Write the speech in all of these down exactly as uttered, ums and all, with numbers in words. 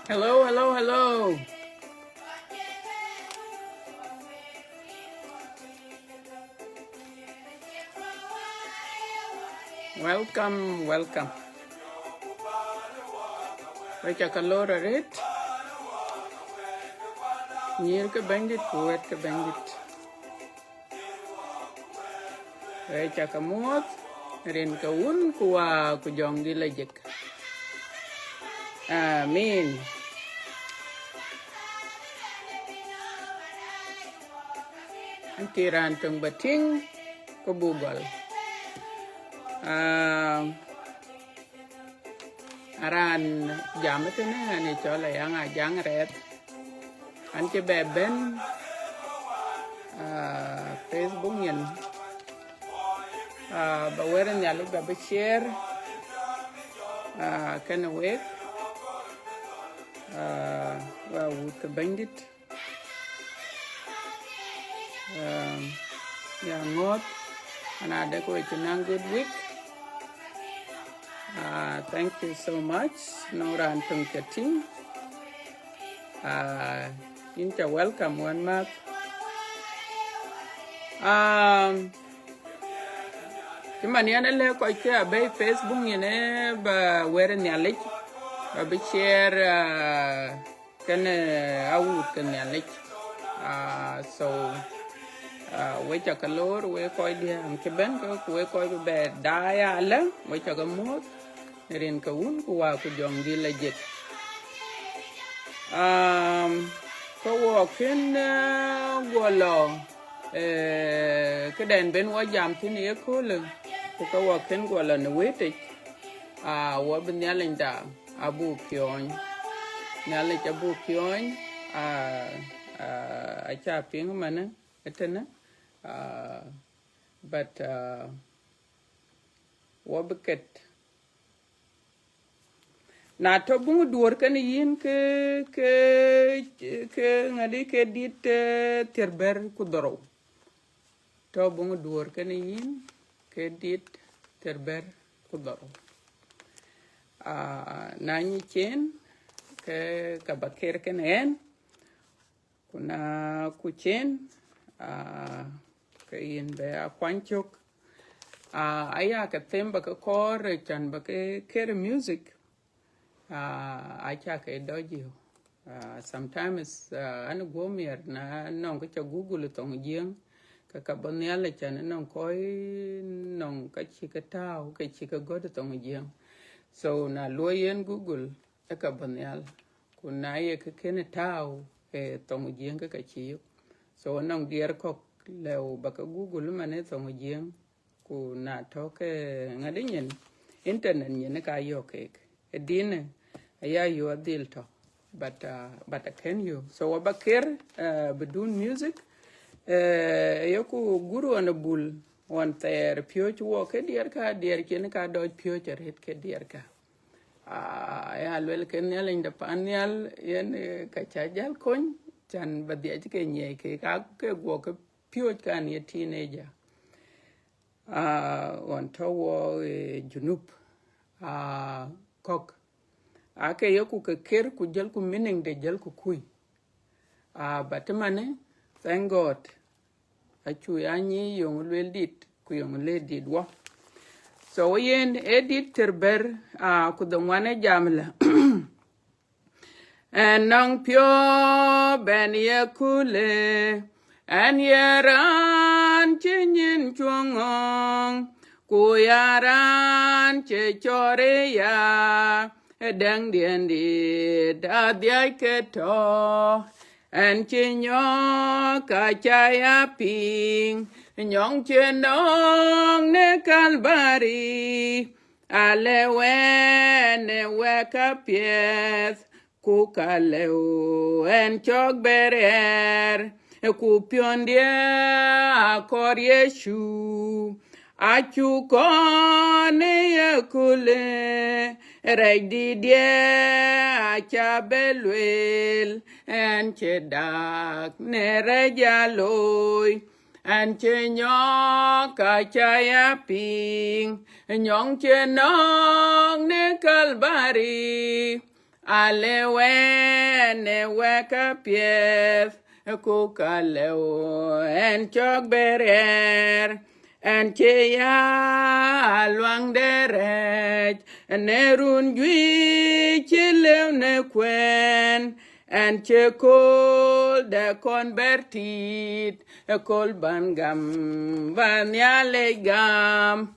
Hello, hello, hello. Welcome, welcome. Wek ca ke lor arët. Nyïïr ke Bɛ̈nydït ku wɛ̈t ke Bɛ̈nydït. Wek ca ke muɔ̈th, rin ke Wun ku Wä ku Jɔŋdït Lajik. Amin. An cï raan töŋ ba tïŋ, ke buk gɔl. Ah, raan jam ëtënë, an ë cɔl Ayaŋ Ajaŋ Rɛɛth. An cï bɛ bɛ̈n, ah, Facebook nyin. Ah, ba wɛ̈t Nhialic ba bï share, ah, kenë wek. Ah, wek wut ke Bɛ̈nydït. Um, ya ŋɔ̈th, an adek wek cï naŋ good week. Ah, thank you so much. Nɔŋ raan töŋ ca tïŋ. Ah, yïn ca welcome wän mäth. Um, cï man yɛn ë lɛ̈k kɔc ke abɛ̈i Facebook nyin ë ba wɛ̈t Nhialic, ba bï share, ah, kenë, ah, awut ke Nhialic. Ah, so, ah, wek ca ke lor, wek kɔc diɛ̈ an cï bɛ̈n ke, ku wek kɔc bï bɛ daai alë, wek ca ke muɔ̈th, në rin ke Wun ku Wä ku Jɔŋdït Lajik. Um, ke wɔ kën, eh, guɔ lɔ, eh, këdɛn ben wɔ jam thïn ye köölë, ku ke wɔ kën guɔ lɔ në wëëtic, ah, wɔ bï Nhialicda abuk piɔ̈ɔ̈ny. Nhialic abuk piɔ̈ɔ̈ny, ah, ah, aca piŋ manë ëtënë, ah, but, ah, wɔ bï ket. Na tɔ̈ buŋ duɔ̈ɔ̈r kenë yïn ke, ke, ke ŋadï ke dit, eh, thiërbɛ̈t ku dhorou. Tɔ̈ buŋ duɔ̈ɔ̈r kenë yïn ke dit thiërbɛ̈t ku dhorou. Ah, na nyic en, ke ka ba ker kenë ɣɛn, ku na kuc en, ah, ke yïn bï a kuany cök. Ah, aya ke them ba ke kɔɔr, can ba ke ker music. Ah, aca ke dɔc yök. Ah, sometimes, ah, an guɔ miɛt na nɔŋ kë ca Google thoŋ Jiëŋ, ke ka bɔ̈ nhial, acan nɔŋ kɔc nɔŋ ka cï ke tääu, ke cï ke gɔ̈t thoŋ Jiëŋ. So na luɔi yen Google, ë ka bɔ̈ nhial. Ku na ye kë kën tääu, eh, thoŋ Jiëŋ ke ka cï yök. So nɔŋ diɛɛr kɔ̈k lëu ba ke Google man ë thoŋ Jiëŋ. Ku na tɔ̈ ke ŋadï nyin, internet nyin ka yök keek. Ë dinë, aya yök adhil tɔ̈, but, uh, but akën yök. So wɔ ba ker, uh, bidun music, uh, yeku gur ɣɔn ë bul, ɣɔn thɛɛr piööc wɔ ke diɛɛrkä, diɛɛr cïn ka dɔc piööc arët ke diɛɛrkä. Ah, ya luel ke Nhialic de pan nhial, yen, eh, ka ca jäl kony, can ba dhiac ke nyiɛc ke, ka ke guɔ ke piööc kan ye teenager. Ah, ɣɔn tɔ̈ wɔ, eh, Junub, ah, kɔ̈k. Ake yeku ke ker ku jälku meaning de jälku kuc. Ah, but manë, thank God. Acu ya nyic yöŋ luel dit, ku yöŋ le dit wɔ. So yen ë dit thiërbɛ̈t, ah, ku dhoŋuan ë jam lë. Ɛn nɔŋ piɔ̈u bɛ̈n ye kulë, ɛn ye raan cï nyin cuɔ̈ŋ ŋɔ̈ŋ, ku ya raan cï cɔɔr ë ya, ë dɛŋdiɛn dit adhiac ke tɔ̈. Ɛn cï nyɔ̈ɔ̈k aca ya piŋ, nyɔ̈ŋ cï nɔ̈k në Kalbari, alëu ɛn ë wɛ̈k apiɛth, ku ka lëu ɛn cɔk bɛ rɛɛr, ku piɔ̈ndiɛ̈ akɔɔr Yecu. Acu kɔn ë ye kulë, rɛc dïtdiɛ̈ aca bɛ lueel, ɛn cï dak në rɛc alooi. Ɛn cï nyɔ̈ɔ̈k aca ya piŋ, nyɔ̈ŋ cï nɔ̈k në Kalbari, Alëu ɛn ë wɛ̈k apiɛth, ku ka lëu ɛn cɔk bï rɛ̈ɛ̈r. Ɛn cï ya luaŋ de rɛɛc në run juëc cï lëu në kuɛɛn. Ɛn cï kööl de kɔn bɛ̈r tiit, ë kööl ban gam, ba Nhialic gam.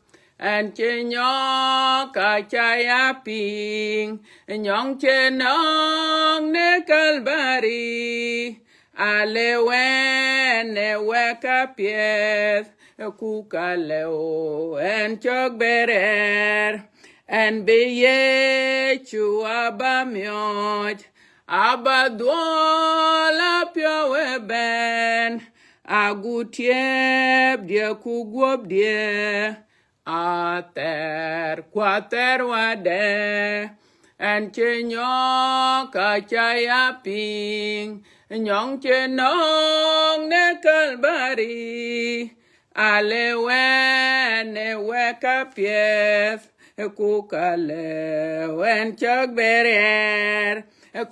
Ɛn cï nyɔk ka ca ya piŋ, nyɔŋ cï nɔ̈k në Kalbari. Alëu ɛn ë wɛ̈k apiɛth, ku ka lëu ɛn cɔk bï rɛ̈ɛ̈r. Ɛn bï Yecu aba miɔɔc, aba dhuɔl apiɔ̈u ëbɛ̈n, agut tiɛɛpdiɛ̈ ku guɔ̈pdiɛ̈, athɛɛr ku athɛɛr wadɛ̈. Ɛn cï nyɔk ka ca ya piŋ, nyɔŋ cï nɔ̈k në Kalbari. Alëu ɛn ë wɛ̈k apiɛth, ku ka lëu ɛn cɔk bï rɛ̈ɛ̈r.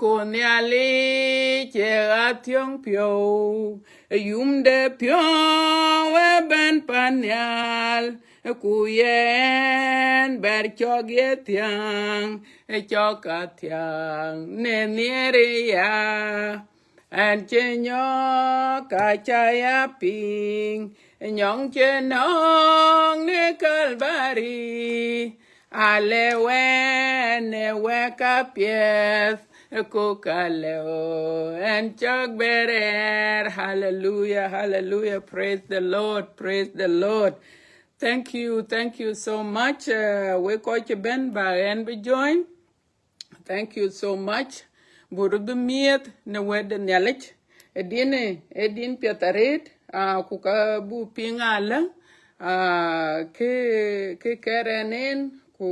Ku Nhialic ë ɣathiɔ̈ŋ piɔ̈u, yum de piɔ̈u ëbɛ̈n pan nhial. Ku yen bɛ̈r cɔk ye thiäŋ, cɔk ka thiäŋ në nhiëër aya. Ɛn cï nyɔk ka ca ya piŋ, nyɔŋ cï nɔ̈k në Kalbari. Alëu ɛn ë wɛ̈k apiɛth, ku ka lëu ɛn cɔk bï rɛ̈ɛ̈r. Hallelujah, hallelujah. Praise the Lord, praise the Lord. Thank you, thank you so much. Uh, wek kɔc cï bɛ̈n ba ɛn bï join. Thank you so much. Buk röt bï miɛth në wɛ̈t de Nhialic. Ë din, ë din piɛth arëët, ah, ku ka buk piŋ alë, ah, kë, kë kɛɛr ɛn en, ku,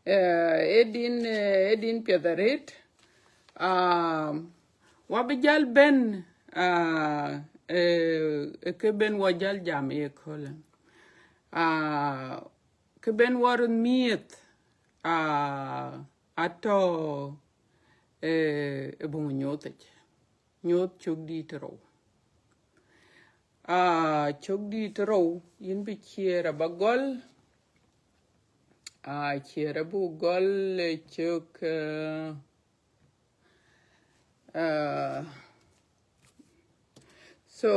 eh, ë din, eh, ë din piɛth arëët. Ah, wa bï jäl bɛ̈n, ah, eh, ë kë bɛ̈n wa jäl jam ye köölë. Ah, kë bɛ̈n wa röt miɛth, ah, atɔ̈, eh, ë buŋ Nyuuth yic. Nyuuth cök dït rou. Ah, cök dït rou, yïn bï ciëër aba gɔl. Ah, ciëër abuk gɔl ë cök, eh, ah, so,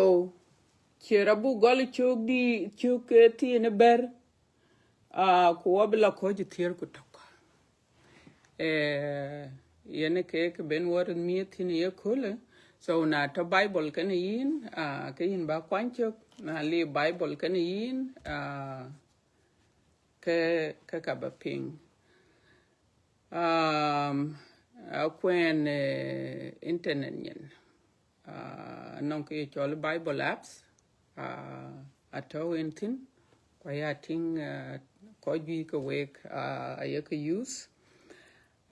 ciëër abuk gɔl cök dï, cök, eh, thiin ë bɛ̈r, ah, ku wa bï la kɔ̈ɔ̈c ë thiëër ku tök. Eh, yen ke kë bɛ̈n wa röt miɛth thïn ye köölë. So, na tɔ̈ Bible kenë yïn, ah, ke yïn ba kuany cök. Na liu Bible kenë yïn, ah, ke, ke ka ba piŋ. Um, akuɛɛn, eh, internet nyin. Ah, anɔŋ kë ye cɔl Bible apps, ah, atɔ̈ en thïn, ku aya tïŋ, ah, kɔc juëc ke wek, ah, ayek use.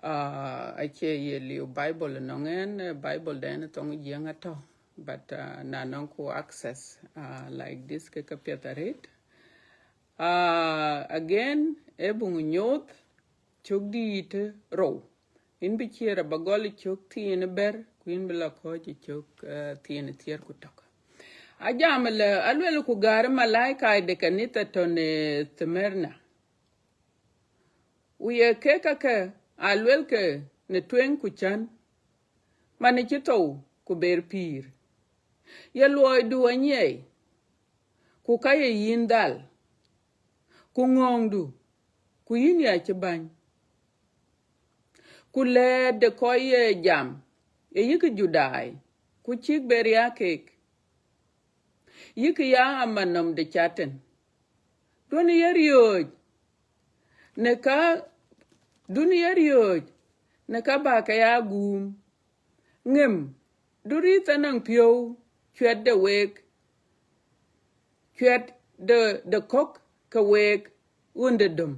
Ah, acie ye liu Bible nɔŋ en, eh, Bible den thoŋ Jiëŋ atɔ̈, but, ah, na nɔŋ ku access, ah, like this ke ke piɛth arëët. Ah, again, ë buŋ Nyuuth, cök dït rou. Yïn bï ciëër aba gɔl cök thiin bɛ̈r, ku yïn bï la kɔ̈ɔ̈c cök, eh, thiin thiëër ku tök. Ajam ëlë, aluel ku gäär malaika de kanitha tɔ̈ në Thimirna. Ku ye kek käkë aluel ke në tueŋ ku cän, man ë cï thou ku ber pïïr. Ye luɔidu anyiɛɛi, ku ka ye yïn dhal, ku ŋɔ̈ɔ̈ŋdu, ku yïn ya cï bäny. Ku lɛ̈ɛ̈t de kɔc ye jam, ye yïkï Judai, ku cïk be riääk keek. Yïkï ya amanɔm de Catan. Duɔ̈n ye riööc në ka, duɔ̈n ye riööc në ka ba ke ya guum. Ŋem, du rïth ënɔŋ piɔ̈u cuɛt de week, cuɛt de, de kɔ̈k ke week ɣön de döm,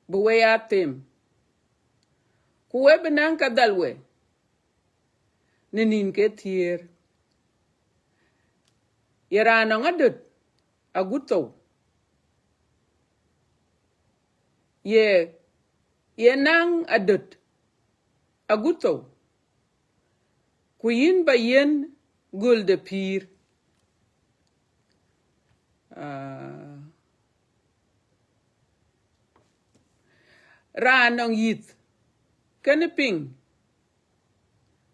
bï we ya them. Ku we bï naŋ ka dhal we në nïn ke thiëër. Ye raan nɔŋ adöt agut thou, ye, ye naŋ adöt agut thou, ku yïn ba yiën göl de pïïr. Ah, raan nɔŋ yith kënë piŋ,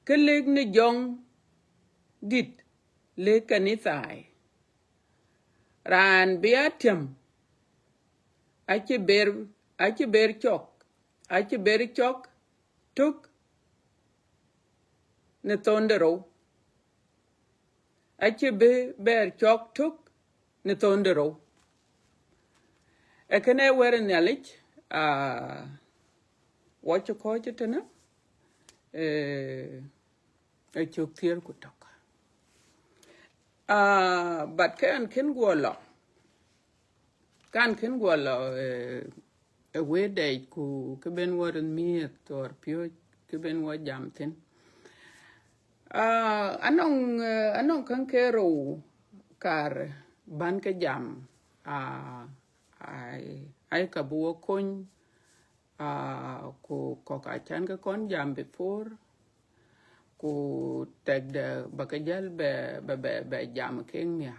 kë lëk në jɔŋ dït lëk kanithai. Raan bï a tiam, acï ber, acï ber cɔk, acï ber cɔk tök në thonde rou. Acï bï ber cɔk tök në thonde rou. Ee kënë wɛ̈t Nhialic, ah, wɔ cï kɔ̈ɔ̈c ëtënë, eh, ë cök thiëër ku tök. Ah, but kë an kën guɔ lɔ, kë an kën guɔ lɔ, eh, ë wëëtdɛc ku kë ben wɔ röt miëth thɔɔr piööc, kë ben wɔ jam thïn. Ah, anɔŋ, eh, anɔŋ käŋ ke rou kaar bän ke jam, ah, ai, ai ka bï wɔ kony, ah, ku kɔ̈k acan ke kɔn jam before, ku tɛkdɛ ba ke jäl bɛ, bɛ, bɛ, bɛ jam kek mia.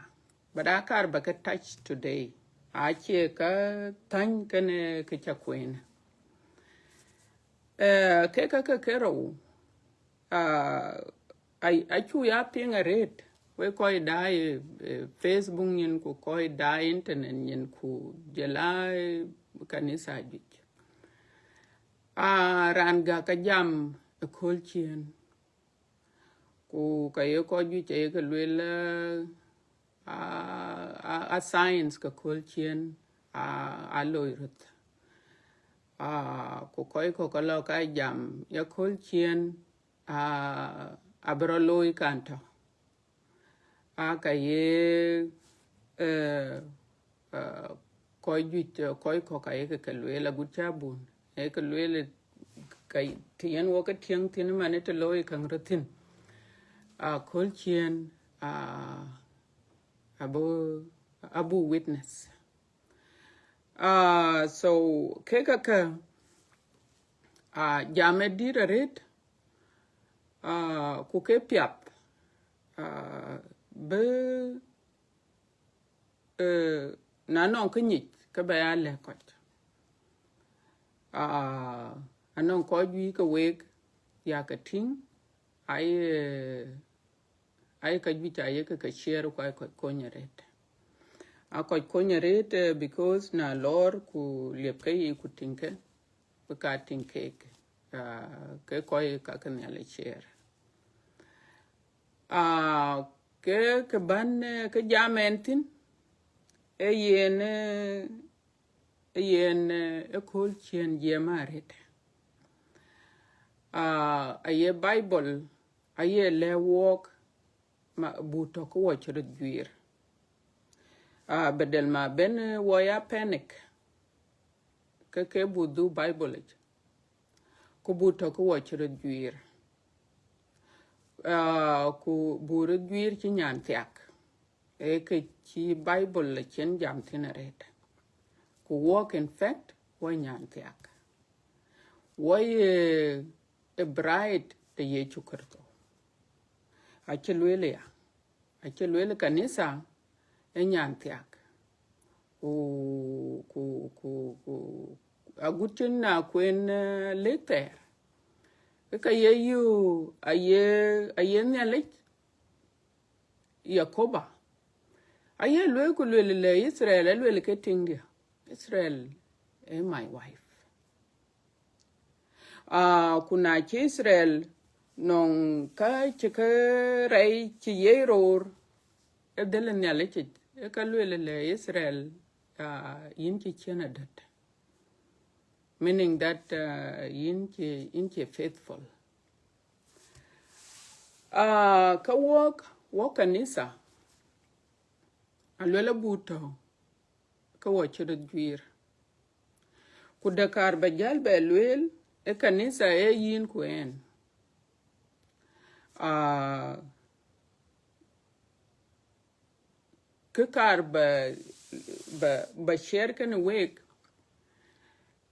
But akaar ba ke touch today. Acie ka thäny kënë kë ca kueen. Eh, ke ka ke ke rou. Ah, ai, acu ya piŋ arëët. Wek kɔc daai, eh, Facebook nyin ku kɔc daai internet nyin ku jɔl a, eh, kanitha juëc. Ah, raan gäk ka jam ë kööl ciëën. Ku ka ye kɔc juëc aye ke lueel, eh, a, a, a science ke kööl ciëën, a, a loi röt. Ah, ku kɔc kɔ̈k ka lɔ ka jam ya kööl ciëën, a, abï rɔt looi kan tɔ̈. A ka ye, eh, eh, kɔc juëc, eh, kɔc kɔ̈k aye ke ke lueel agut cä bun. Aye ke lueel, eh, ka të yen wɔ ke tiëŋ thïn man ë të looi käŋ röt thïn. A kööl ciëën, a, abï, abï witness. Ah, so, ke ka ke, ah, jam ë dït arëët, ah, ku ke piath, ah, bï, eh, na nɔŋ kë nyic, ke bɛ ya lɛ̈k kɔc. Ah, anɔŋ kɔc juëc ke wek, ya ke tïŋ, aye, aye ka juëc aye ke ke share ku aye kɔc kony arëët. A kɔc kony arëët, eh, because na lɔɔr ku liep ke yic ku tïŋ ke, bï ka tïŋ keek, ah, ke kɔc ka ke Nhialic share. Ah, ke, ke bän, eh, ke jam ɛn thïn, ee yen, eh, ee yen, eh, ë kööl ciëën jiɛɛm arëët. Ah, aye Bible, aye lɛ̈k wɔɔk ma, buk tɔ̈ ke wɔ cï röt juiir. Ah, badal ma ben, eh, wɔ ya panic, ke ke buk dhuk Bible yic, ku buk tɔ̈ ke wɔ cï röt juiir. Ah, ku buk röt juiir cï nyan thiak. Ee kë cï Bible la cïn jam thïn arëët. Ku wɔɔk, in fact, wɔ nyan thiak. Wɔ ye, eh, bride de Yecu Kërtho. Acï lueel ya. Acï lueel kanitha ë nyan thiak. Ku, ku, ku, ku, agut cïn na kuen, eh, lëk thɛɛr. Ke ka ye yöök, aye, aye Nhialic, Yakoba. Aye lueel ku lueel le Israel, alueel ke tiŋdiɛ̈. Israel, eh, my wife. Ah, ku na cï Israel nɔŋ ka cï ke rɛɛc cï ye roor, ë dhël Nhialic yic, ë ka lueel le Israel, ah, yïn cï ciën adöt. Meaning that, ah, yïn cï, yïn cï faithful. Ah, ka wɔɔk, wɔɔk kanitha, alueel abuk tɔ̈ ke wɔ cï röt juiir. Ku dɛ̈ kaar ba jäl bɛ lueel, ë kanitha ee yïn ku ɛn. Ah, kë kaar ba, ba, ba share kenë wek,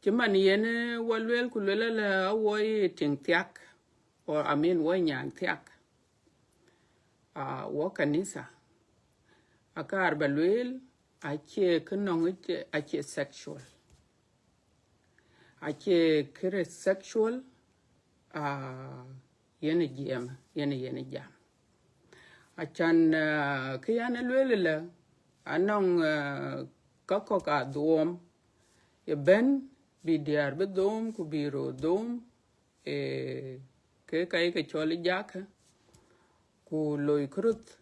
cï man yen, eh, wɔ lueel ku lueel ala awɔ ye tiŋ thiak. or I mean, wɔ nyan thiak, uh, wɔ kanitha, akaar ba lueel, acie kë nɔŋ yic, acie sexual. Acie kërë sexual, uh, yen jiɛɛm, yen, yen jam. Acan, uh, kë yan lueel lë, anɔŋ, uh, ka kɔ̈k a dhuɔɔm, ye bɛ̈n, bï diäär bï dhoom, ku bï röör dhoom, eh, ke ka ye ke cɔl ë jakä, ku loi kë röth,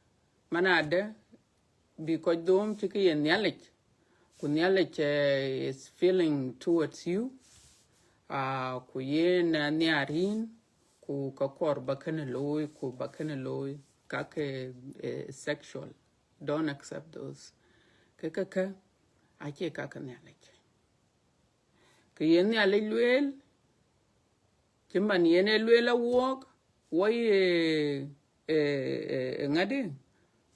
man adë, bï kɔc dhoom cï ke ye Nhialic, ku Nhialic, eh, is feeling towards you, ah, ku yen, eh, nhiaar yïn, ku ka kɔɔr ba kënë looi, ku ba kënë looi, ka ke, eh, sexual. Don't accept those. Ke, ke, ke, acie ka ke Nhialic. Ke yen Nhialic lueel, cï man yen e lueel awuɔɔk, wɔ ye, eh, eh, eh, ŋadï,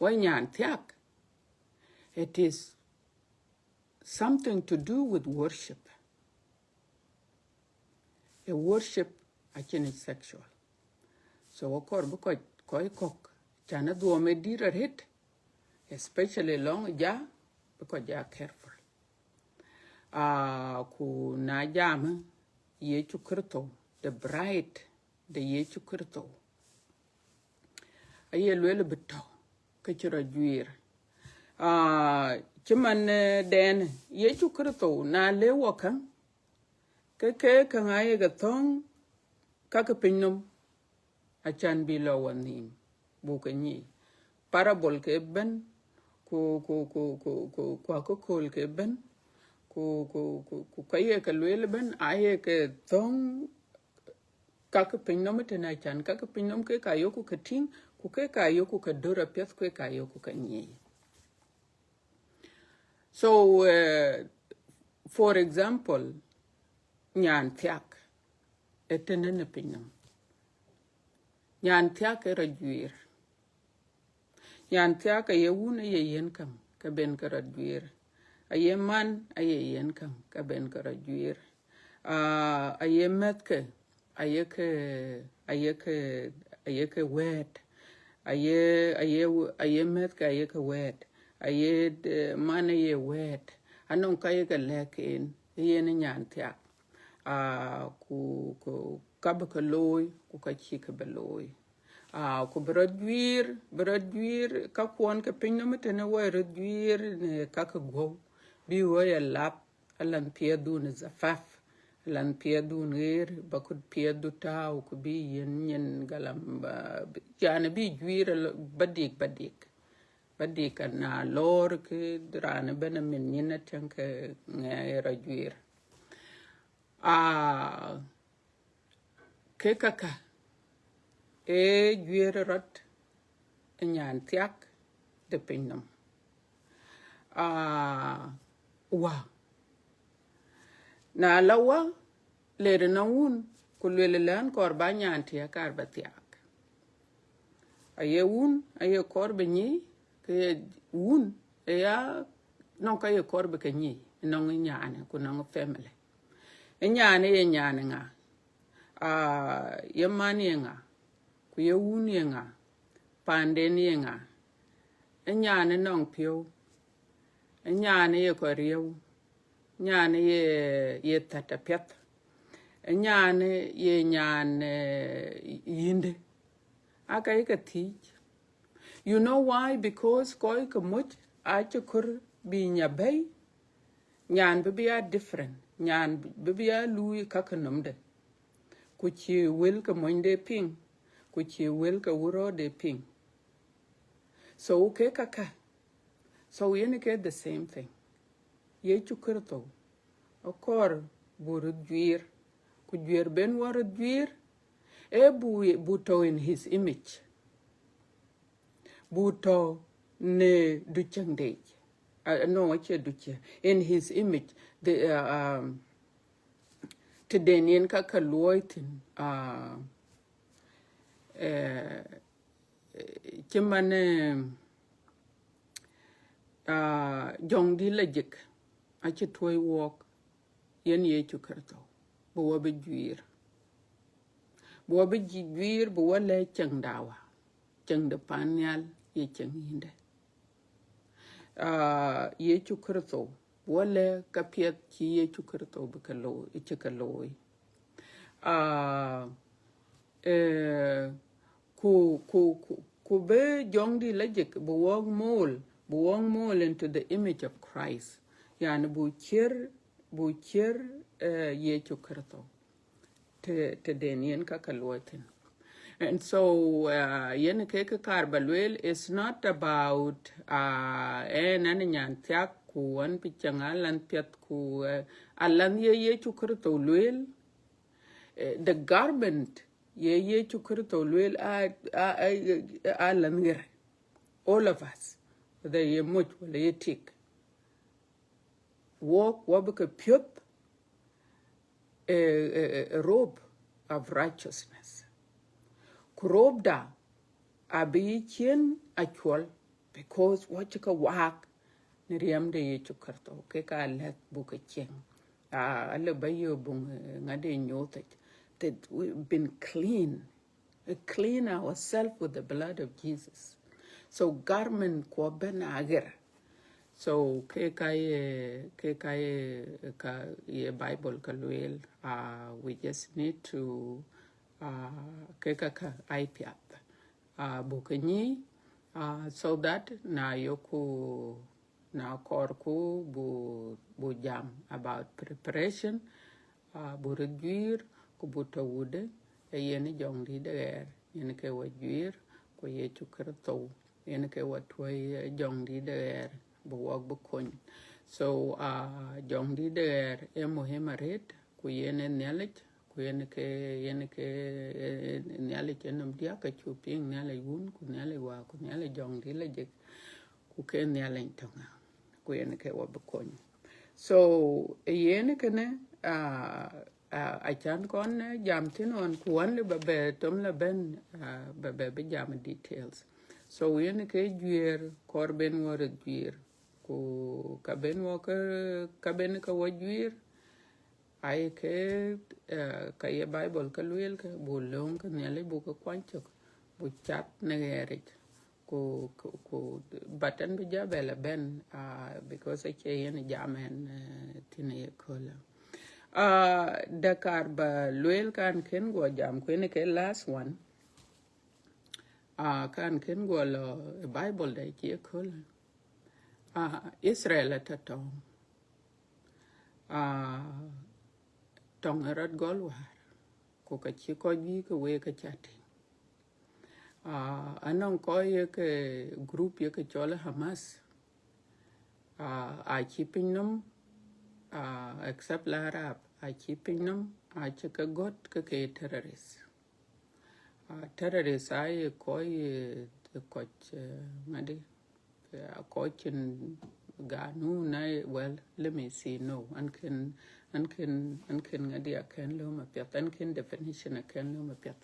wɔ nyan thiak. It is something to do with worship. A worship acïn sexual. So akɔɔr bï kɔc, kɔc kɔ̈k, can adhuɔɔm ë dït arëët, especially lɔŋ ja, bï kɔc ja careful. Ah, ku na jam Yecu Kritho, the bride de Yecu Kritho, aye lueel bï tɔ̈ ke cï rɔt juiir. Ah, cï man, eh, dɛn Yecu Kritho, na le wɔ käŋ, ke ke käŋ aye ke thöŋ ka ke piny nɔm, acan bï lɔ wɔ nhïïm, buk ke nyic. Parable ke bɛ̈n, ku, ku, ku, ku, ku, ku akököl ke bɛ̈n, ku, ku, ku, ku ka ye ke lueel bɛ̈n, aye ke thöŋ ka ke piny nɔm ëtënë, acan ka ke piny nɔm ke ka yoku ke tïŋ, ku ke ka yoku ke dör apiɛth, ku ke ka yoku ke nyic. So, uh, for example, nyan thiak, ëtënë në piny nɔm. Nyan thiak ë rɔt juiir. Nyan thiak aye wun aye yen käŋ, ke ben ke rɔt juiir. Aye man aye yen käŋ, ke ben ke rɔt juiir. Ah, aye mɛ̈thke, aye ke, aye ke, aye ke wɛ̈ɛ̈t. Aye, aye, aye mɛ̈thke, aye ke wɛ̈ɛ̈t. Aye, eh, man aye wɛ̈ɛ̈t. Anɔŋ ka ye ke lɛ̈k en, yen nyan thiak. Ah, ku, ku ka bï ke looi, ku ka cïï ke bï looi. Ah, ku bï rɔt juiir, bï rɔt juiir, ka kuɔn ke piny nɔm ëtënë wɔ rɔt juiir në ka ke guɔ̈u. Bï wɔ ya lap, alan piɛth dun zafaf, alan piɛth dun ɣeer, ba kut piɛth du tääu, ku bï yen nyin galam, ba, yani bï juiir alo-, ba dik, ba dik. Ba dik ana lɔɔr ke raan ëbɛ̈n amin nyin atiɛŋ ke ŋɛɛ rɔt juiir. Ah, ke kaka, ee juiir rɔt ë nyan thiak de piny nɔm. Ah, wä. Na la wä, le de na wun, ku lueel lɛn kɔɔr ba nyan thiak kaar ba thiak. Aye wun, aye kɔɔr bï nyic, ke ye wun, ë ya nɔŋ ka ye kɔɔr bï ke nyic, nɔŋ nyanë, ku nɔŋ family. Ë nyanë ye nyan ŋa? Ah, ye man ye ŋa? Ku ye wun ye ŋa? Panden ye ŋa? Ë nyanë nɔŋ piɔ̈u. Ë nyanë ye kɔc riëëu. Nyanë ye, ye thät apiɛth. Ë nyanë ye nyan, eh, yïndë. Aa ka ye ke thiic. You know why? Because kɔc ke moc acï kɔɔr bï nya bɛ̈i, nyan bï bï ya different, nyan bï bï ya luui ka ke nɔmde. Ku cïï wël ke monyde piŋ, ku cïï wël ke wurɔɔde piŋ. So ke kaka. So yen ke the same thing. Yecu Kritho akɔɔr bu röt juiir, ku juiir ben wɔ röt juiir, ee bu, bu tɔ̈ in his image. Bu tɔ̈ në ducäŋde yic. Uh, no, acie ducä. In his image. The, uh, um, tëden yen ka ka luɔi thïn, uh, eh, cï man, eh, ah, jɔŋdït lajik acï tuɔ̈i wɔɔk, yen Yecu Kritho, bï wɔ bï juiir. Bï wɔ bï juiir, bï wɔ lɛ̈k cieŋ dawa, cieŋ de pan nhial, ye cieŋ yïndë. Ah, Yecu Kritho, bï wɔ lɛ̈k ka piɛth cï Yecu Kritho bï ke looi, cï ke looi. Ah, eh, ku, ku, ku, ku bï jɔŋdït la jik, bï wɔk mool, bï wɔk mool into the image of Christ. Yani, bï cier, bï cier, eh, Yecu Kritho. Të, të den yen ka ka luɔi thïn. And so, uh, yen ke ke kaar ba lueel, it's not about, uh, en an nyan thiak ku an bï cieŋ alan piɛth ku, uh, alan ye Yecu Kritho lueel, eh, the garment ye Yecu Kritho lueel a, a, a, alan ɣer. All of us, whether ye moc wala ye tik. Wɔk, wɔ bï ke piɔ̈th, eh, eh, eh, robe of righteousness. Ku robe da abï yï ciɛ̈n acuɔl, because wɔ cï ke waak në riɛm de Yecu Kritho, ke ka lɛ̈k buk ke cieŋ. Ah, alë ba yök buŋ, eh, ŋadï nyuɔɔth yic, that we've been clean. We clean ourselves with the blood of Jesus. So garment kuɔ bɛ̈n aɣer. So ke ka ye, ke ka ye, ka ye Bible ka lueel, uh, we just need to, uh, ke ka ka ai piath. Uh, buk ke nyic, uh, so that na yoku, na kɔɔrku bu, bu jam about preparation, uh, bu röt juiir, ku bu tɔ̈ wudë, ee yen jɔŋdït de ɣɛɛr, yen ke wɔ juiir, ku Yecu Kritho, yen ke wɔ tuɔi, eh, jɔŋdït de ɣɛɛr, bu wɔk bu kony. So, uh, jɔŋdït de ɣɛɛr ee muhim arëët, ku yen ee Nhialic, ku yen ke, yen ke, eh, Nhialic ë nɔm diäk, ke cuk piŋ Nhialic Wun, ku Nhialic Wä, ku Nhialic Jɔŋdït la jik, ku ke Nhialic töŋ, ku yen ke wɔ bï kony. So, ë yen kënë, ah, ah, acan kɔn, eh, jam thïn ɣɔn, ku ɣɔn lë ba bɛ tom la bɛ̈n, ah, ba bɛ bï jam details. So, yen ke juiir, kɔɔr ben wɔ röt juiir, ku ka ben wɔ ke, ka ben ke wɔ juiir, aye ke, eh, ka ye Bible ka lueel ke, bu lööŋ ke Nhialic bu ke kuany cök, bu cath në ɣɛɛric. Ku, ku, ku, but an bï ja bɛ la bɛ̈n, ah, because acie yen jam ɛn, eh, thïn ye köölë. Ah, de kaar ba lueel kan kën guɔ jam, ku yen ke last one. Ah, kan kën guɔ lɔ Bible de cie köölë. Ah, Israel atɔ̈ tɔŋ. Ah, tɔŋ ë rɔt gɔl wäär, ku ka cï kɔc bï ke week ke ca tïŋ. Ah, anɔŋ kɔc ye ke group ye ke cɔl Hamas. Ah, acï piny nɔm, ah, except la Arab, acï piny nɔm, acï ke gɔ̈t ke ke terrorist. Ah, terrorist aye kɔc, eh, kɔc, eh, ŋadï, eh, kɔc cïn ganun aye, well, let me see, no, an kën, an kën, an kën ŋadï akën lööm apiɛth, an kën definition akën lööm apiɛth.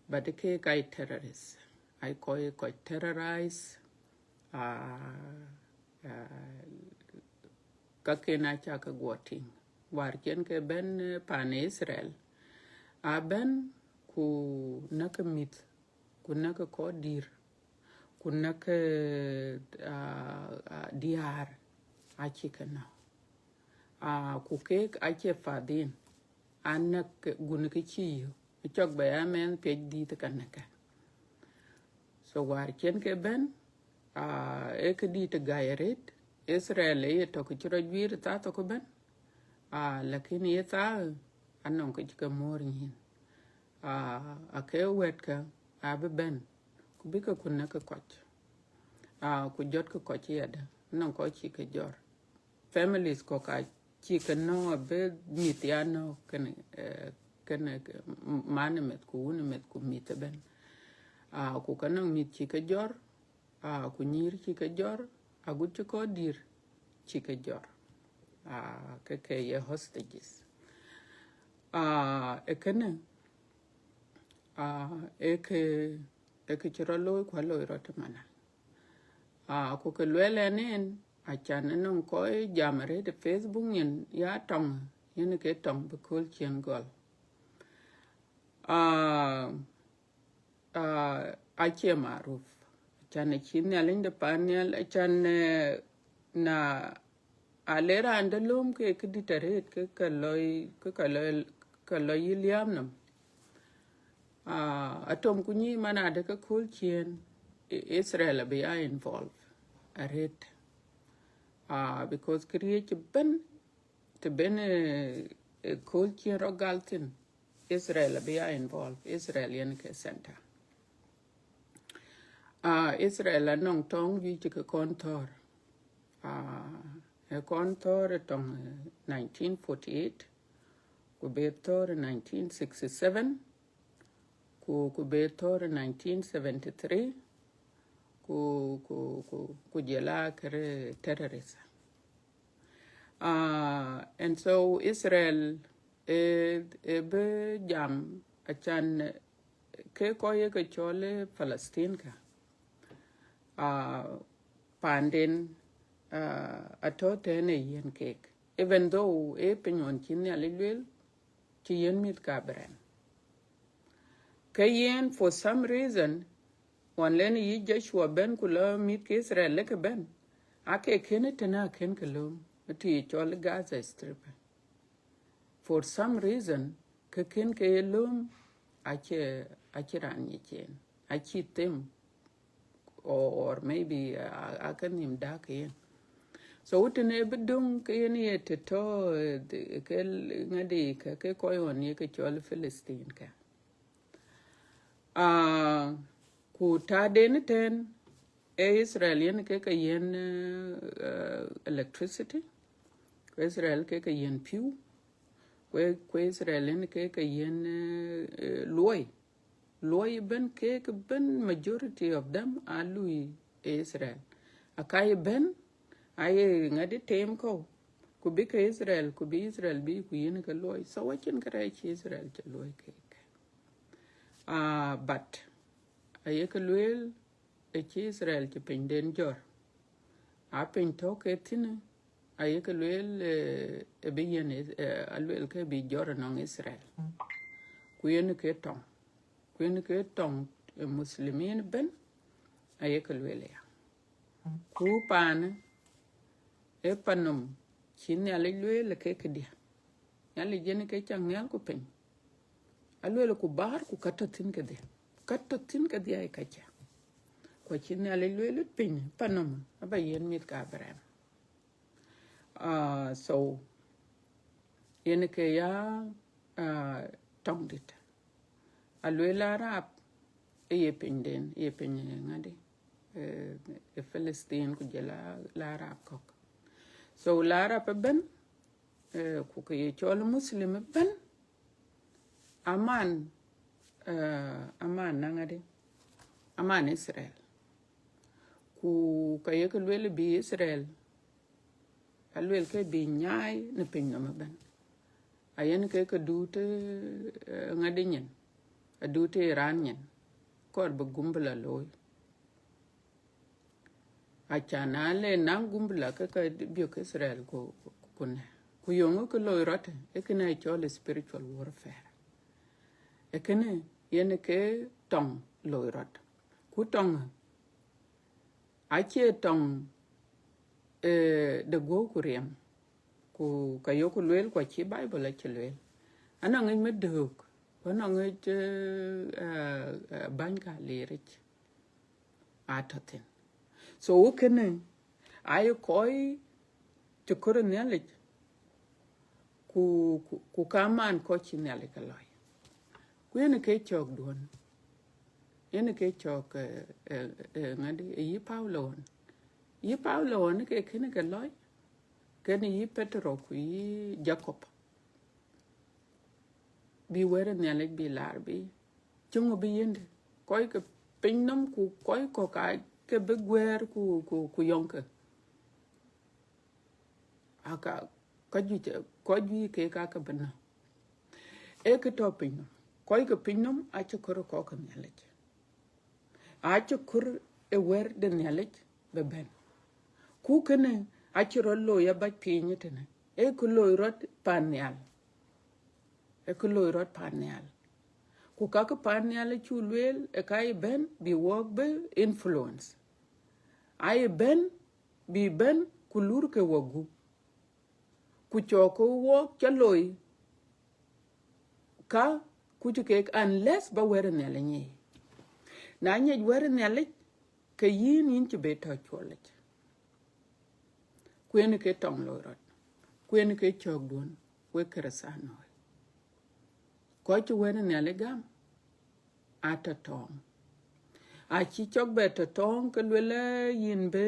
But ke ka ye terrorist, aye kɔc, kɔc terrorize, ah, ah, ka ken aca ke guɔ tïŋ. Wäär cen ke bɛ̈n, eh, pan Israel, abɛ̈n ku näk mïth, ku näk kɔc dïr, ku näk, ah, ah, diäär acï ke nɔ̈k. Ah, ku keek acie path yen, anäk ke gun ke cï yök, cɔk bɛ ya mɛnh piɛc dït ka näk ke. So wäär cen ke bɛ̈n, ah, ee këdït ë gäi arëët, Israel ë ye tɔ̈ ke cï rɔt juiir thaa thok ëbɛ̈n, ah, lakin ye thaa anɔŋ ke cï ke moor nyïn. Ah, ake wɛ̈tkë abï bɛ̈n, ku bï ke ku näk kɔc. Ah, ku jɔt ke kɔc yadë, anɔŋ kɔc cï ke jɔt. Families kɔ̈k acï ke nɔ̈k, abï mïth ya nɔ̈k, kënë, eh, kënë, m-, man ë meth, ku wun ë meth, ku mïth ëbɛ̈n. Ah, ku ke nɔŋ mïth cï ke jɔt, ah, ku nyïïr cï ke jɔt, agut cï kɔc dïr cï ke jɔt. Ah, ke ke ye hostages. Ah, ë kënë, ah, ë ke, ë ke cï rɔt looi, ku aloi rɔt ëmënë. Ah, ku ke lueel ɛn en, acan ënɔŋ kɔc jam arëët ë Facebook nyin, ya tɔŋ, yen ke tɔŋ bï kööl ciën gɔl. Ah, ah, acie maruf. Acan acï Nhialic de pan nhial, acan, eh, na ale raan de lööm ke këdït arëët, ke ka loi, ke ka loi, ka loi yï liääm nɔm. Ah, atom ku nyïï man adë ke kööl ciëën, I-, Israel abï ya involve arëët. Ah, because këriëëc ëbën, të bën, eh, eh, kööl ciëën rɔt gal thïn, Israel abï ya involve. Israel yen ke center. Ah, Israel anɔŋ tɔŋ juëc cï ke kɔn thɔ̈ɔ̈r. Ah, e kɔn thɔ̈ɔ̈r e tɔŋ, eh, nineteen forty-eight, ku be thɔ̈ɔ̈r e nineteen sixty-seven, ku, ku be thɔ̈ɔ̈r e nineteen seventy-three, ku, ku, ku, ku jɔl a kërë terrorist. Ah, and so Israel e, e bï jam acan ke kɔc ye ke cɔl Palestine ka. Ah, panden, ah, atɔ̈ tënë yen kek. Even though e piny ɣɔn cï Nhialic lueel, cï yen mïth ka bï rɛm. Ke yen, for some reason, ɣɔn lënë yï Joshua bɛ̈n ku lɔ mïth ke Israel lëkë bɛ̈n, ake kënë tënë akën ke lööm, të ye cɔl Gaza Strip. For some reason, ke kën ke ye lööm, acie, acie raan nyic yen, acie them, or, or maybe, uh, ake nhïïm dääk yen. So tënë bï döŋ ke yen ye të tɔ̈, eh, ke ŋadï ke, ke kɔc ɣɔn ye ke cɔl Philistine ka. Ah, ku taden tɛ̈n, e Israel yen ke ke yiën, eh, eh, electricity, ku Israel ke ke yiën pïu, ku, ku Israel yen ke ke yiën, eh, eh, luɔi. Luɔi ëbën, kek ëbën, majority of them aa lui Israel. Akai ëbën, aye ŋadï tem kɔ̈u, ku bï ke Israel, ku bï Israel bï ku yiën ke luɔi. So acïn kërɛɛc cï Israel cï luɔi kek. Ah, but aye ke lueel, ë cï Israel cï pinyden jɔr. A piny tɔ̈ ke thïn, aye ke lueel, eh, ë bï yen, eh, alueel ke bï jɔr ënɔŋ Israel. Ku yen ke tɔŋ. Ku yen ke tɔŋ, eh, Muslimin ëbën, aye ke lueel ya. Ku paanë, e panɔm cï Nhialic lueel ke këdiɛ̈. Nhialic yen ke cak nhial ku piny. Alueel ku bäär ku ka tɔ̈ thïn kedhie. Ka tɔ̈ thïn kedhie aye ka cak. Ku acï Nhialic lueel piny panɔm aba yiën mïth ka bï rɛm. Ah, so, yen ke ya, ah, tɔŋ dït. Alueel Arab, e ye pinyden, e ye piny ŋadï, eh, e Philistine ku jɔl a la Arab kɔ̈k. So la Arab ëbën, eh, ku ke ye cɔl Muslim ëbën, aman, eh, aman na ŋadï, aman Israel. Ku ka ye ke lueel bï Israel, alueel ke bï nyaai në pinynɔm ëbën. Ayen ke ke duut, eh, ŋadï nyin, aduut Iran nyin, kɔɔr bï gumbula looi. Acan na le naŋ gumbula ke ka biök Israel ku, ku, ku nɛ. Ku yöŋö ke loi rɔt, e kënë cɔl spiritual warfare. E kënë yen ke tɔŋ loi rɔt. Ku tɔŋ acie tɔŋ, eh, de guɔ̈u ku riɛm, ku ka yok lueel, ku acï Bible acï lueel. Anɔŋ ŋic mi döök, ku anɔŋ ŋic, eh, eh, eh, bäny ka liric atɔ̈ thïn. So, kënë, aye kɔc cï kɔɔr Nhialic, ku, ku, ku ka man kɔc cï Nhialic ke lɔc. Ku yen ke cɔk duɔ̈n, yen ke cɔk, eh, eh, eh, ŋadï, eh, yï Paulo ɣɔn. Yï Paulo ɣɔn ke kënë ke lɔc, kënë yï Petero ku yï Jacob. Bï wɛ̈t Nhialic bï laar bï, cï ŋö bï yiëndë? Kɔc ke pinynɔm ku kɔc kɔ̈k aa ke bï guɛ̈ɛ̈r ku, ku, ku yɔŋ ke. Aka, ka juëc, kɔc juëc kek aa ke bï nɔ̈k. Ee kë tɔ̈ pinynɔm. Kɔc ke pinynɔm acï kɔɔr kɔc ke Nhialic. Acï kɔɔr ë wɛ̈t de Nhialic bï bɛ̈n. Ku kënë acï rɔt looi abac piny ëtënë. Ee kë loi rɔt pan nhial. Ee kë loi rɔt pan nhial. Ku ka kë pan Nhialic cuk lueel, ë ka ye bɛ̈n bï wɔk bï influence. Aye bɛ̈n bï bɛ̈n ku lurkë wɔ gup. Ku cɔk ke wɔk ca loi ka kuc kek, unless ba wɛ̈t Nhialic nyic. Na nyic wɛ̈t Nhialic, ke yïn, yïn cïï bï tɔ̈ cuɔlic. Ku yen ke tɔŋ loi rɔt. Ku yen ke cɔ̈kduɔ̈n, wek Kërëthänooi. Kɔc cï wɛ̈t Nhialic gam, atɔ̈ tɔŋ. Acï cɔk bɛ tɔ̈ tɔŋ ke luel, yïn bï,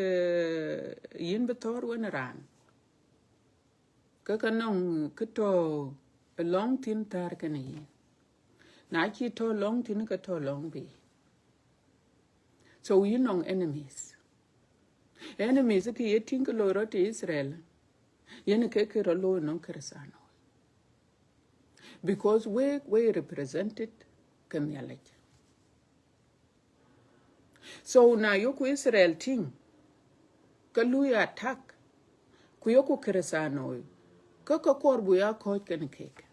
eh, yïn bï thɔ̈r wën raan. Ke ka nɔŋ kë tɔ̈ lɔŋ thïn thäär kenë yïn. Na cïï tɔ̈ lɔŋ thïn, ke tɔ̈ lɔŋ bï. So yïn nɔŋ enemies. Enemies kë ye tïŋ ke loi rɔt ë Israel, yen ke kë rɔt looi nɔŋ Kërëthänooi. Because we, we represented ke Nhialic. So na yoku Israel tïŋ, ke lui attack, ku yoku Kërëthänooi, ke ka kɔɔr buk ya kɔ̈ɔ̈c kenë kek.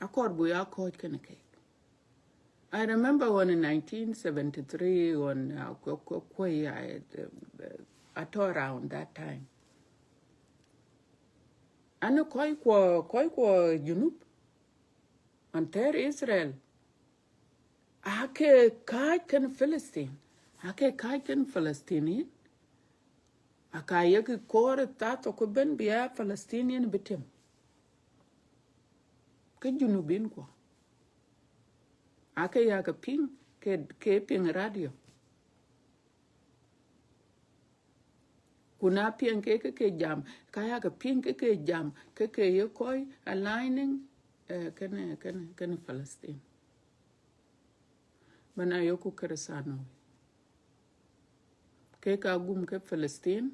Akɔɔr buk ya kɔ̈ɔ̈c kenë kek. I remember when in nineteen seventy-three, when, uh, ku-, ku-, ku-, I, uh, atɔ̈ around that time. An kɔc kuɔ, kɔc kuɔ Junub, an thɛɛr Israel, ake kääc kenë Palestine, ake kääc kenë Palestinian, aka yek kɔɔr thathok ku bɛ̈n bï ya Palestinian bï tiam. Ke Junubin kuɔ. Ake ya ke piŋ, ke, ke piŋ radio. Ku na piŋ ke, ke, ke jam, ka ya ke piŋ ke, ke jam, ke, ke ye kɔc aligning, eh, kenë, kenë, kenë Palestine. Mana yoku Kërëthänooi. Ke ka gum ke Palestine,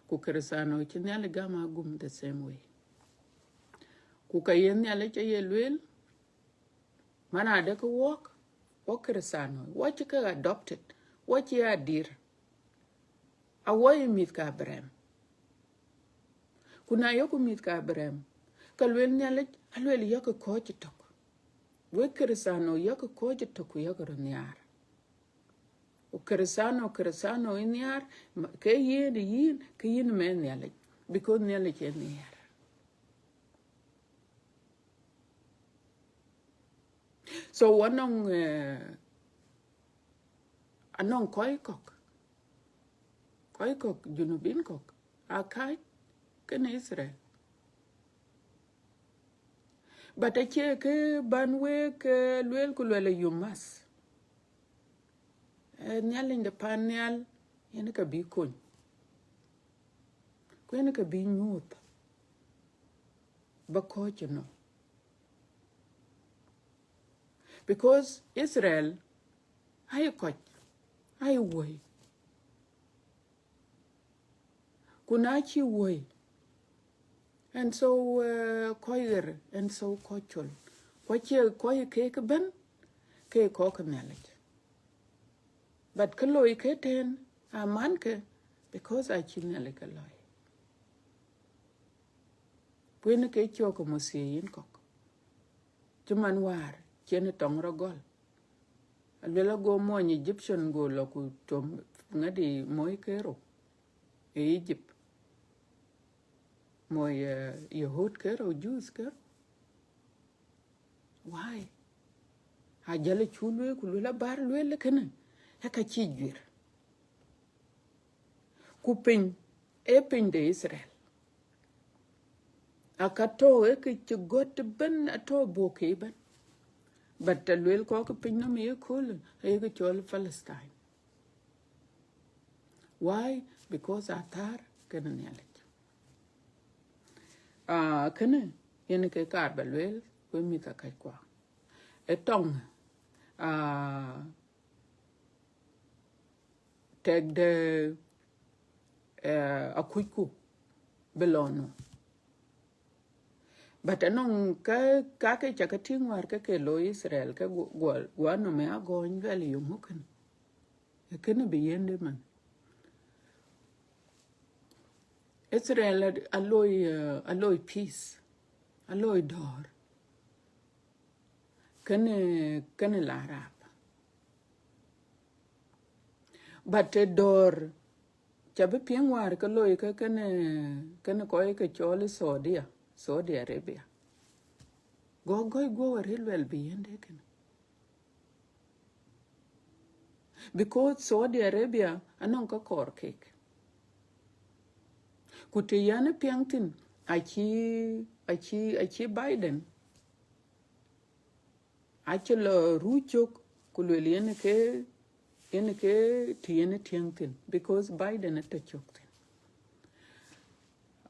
ku Kërëthänooi cï Nhialic gam agum the same way. Ku ka ye Nhialic aye lueel, man adek wɔk, wɔk Kërëthänooi, wɔ cï ke adopted, wɔ cï adir. Awɔ ye mïth ke Abraham. Ku na yoku mïth ke Abraham, ka lueel Nhialic, alueel yak kɔ̈ɔ̈c tök. Wek Kërëthänooi yak kɔ̈ɔ̈c tök ku yak röt nhiaar. Ku Kërëthänooi, Kërëthänooi ë nhiaar, ma-, ke yïn, yïn, ke yïn mɛn Nhialic, because Nhialic ë nhiaar. So anɔŋ, eh, anɔŋ kɔc kɔ̈k, kɔc kɔ̈k, Junubin kɔ̈k, aa kääc kenë Israel. But acie kë ban wek, eh, lueel ku lueel, you must. Eh, Nhialic de pan nhial, yen ka bï kony. Ku yen ka bï nyuɔɔth. Ba kɔ̈ɔ̈c ënɔ. Because Israel, aye kɔc, aye wuɔ̈i. Ku na cï wuɔ̈i, and so, uh, kɔc ɣer, and so kɔc col. Ku acie kɔc kek ëbɛ̈n, ke kɔc ke Nhialic. But kë loi ke tɛ̈n, aman ke, because acï Nhialic ke lɔ̈i. Ku yen ke cɔk ke mothiei yen kɔ̈k. Cï man wäär, cïn tɔŋ rɔt gɔl. Aluel ago mony Egyptian go lɔ ku tom ŋadi moi kerou ë Egypt. Moi, eh, Yahud kerou, Jews kerou. Why? Ajal cu lueel ku lueel abar lueel kënë, ë ka cï juër. Ku piny, ee piny de Israel. Aka tɔ̈ ë kë cï gɔ̈t ëbɛ̈n, atɔ̈ bɔ̈ ke ëbɛ̈n. But të lueel kɔc ke piny nɔm ye köölë, aye ke cɔl Palestine. Why? Because athäär kenë Nhialic. Ah, kënë, yen ke kaar ba lueel, ku mïth akackua. Ë tɔŋ, ah, tɛkde, eh, akucku bï lɔ nu. But anɔŋ ka, ka ke ca ke tïŋ wäär ke ke looi Israel, ke gu-, guɔ, guɔ nɔm ë agɔny luɛl yöŋ ë kënë. Ë kënë bï yen de man. Israel a, a looi, eh, a looi peace, a looi dɔ̈ɔ̈r. kënë, kënë la rap. But ë dɔ̈ɔ̈r ca bï piɛŋ wäär ke loi ke kënë, kënë kɔc ke cɔl Saudia, Saudi Arabia. Go gɔ̈i guɔ wär luel bï yen de kënë. Because Saudi Arabia anɔŋ ka kɔɔr kek. Ku të yɛn piɛŋ thïn, aci, aci, aci Biden, aci lɔ ruuc cök, ku luel yen ke, yen ke të yen tiɛŋ thïn, because Biden atɔ cök thïn.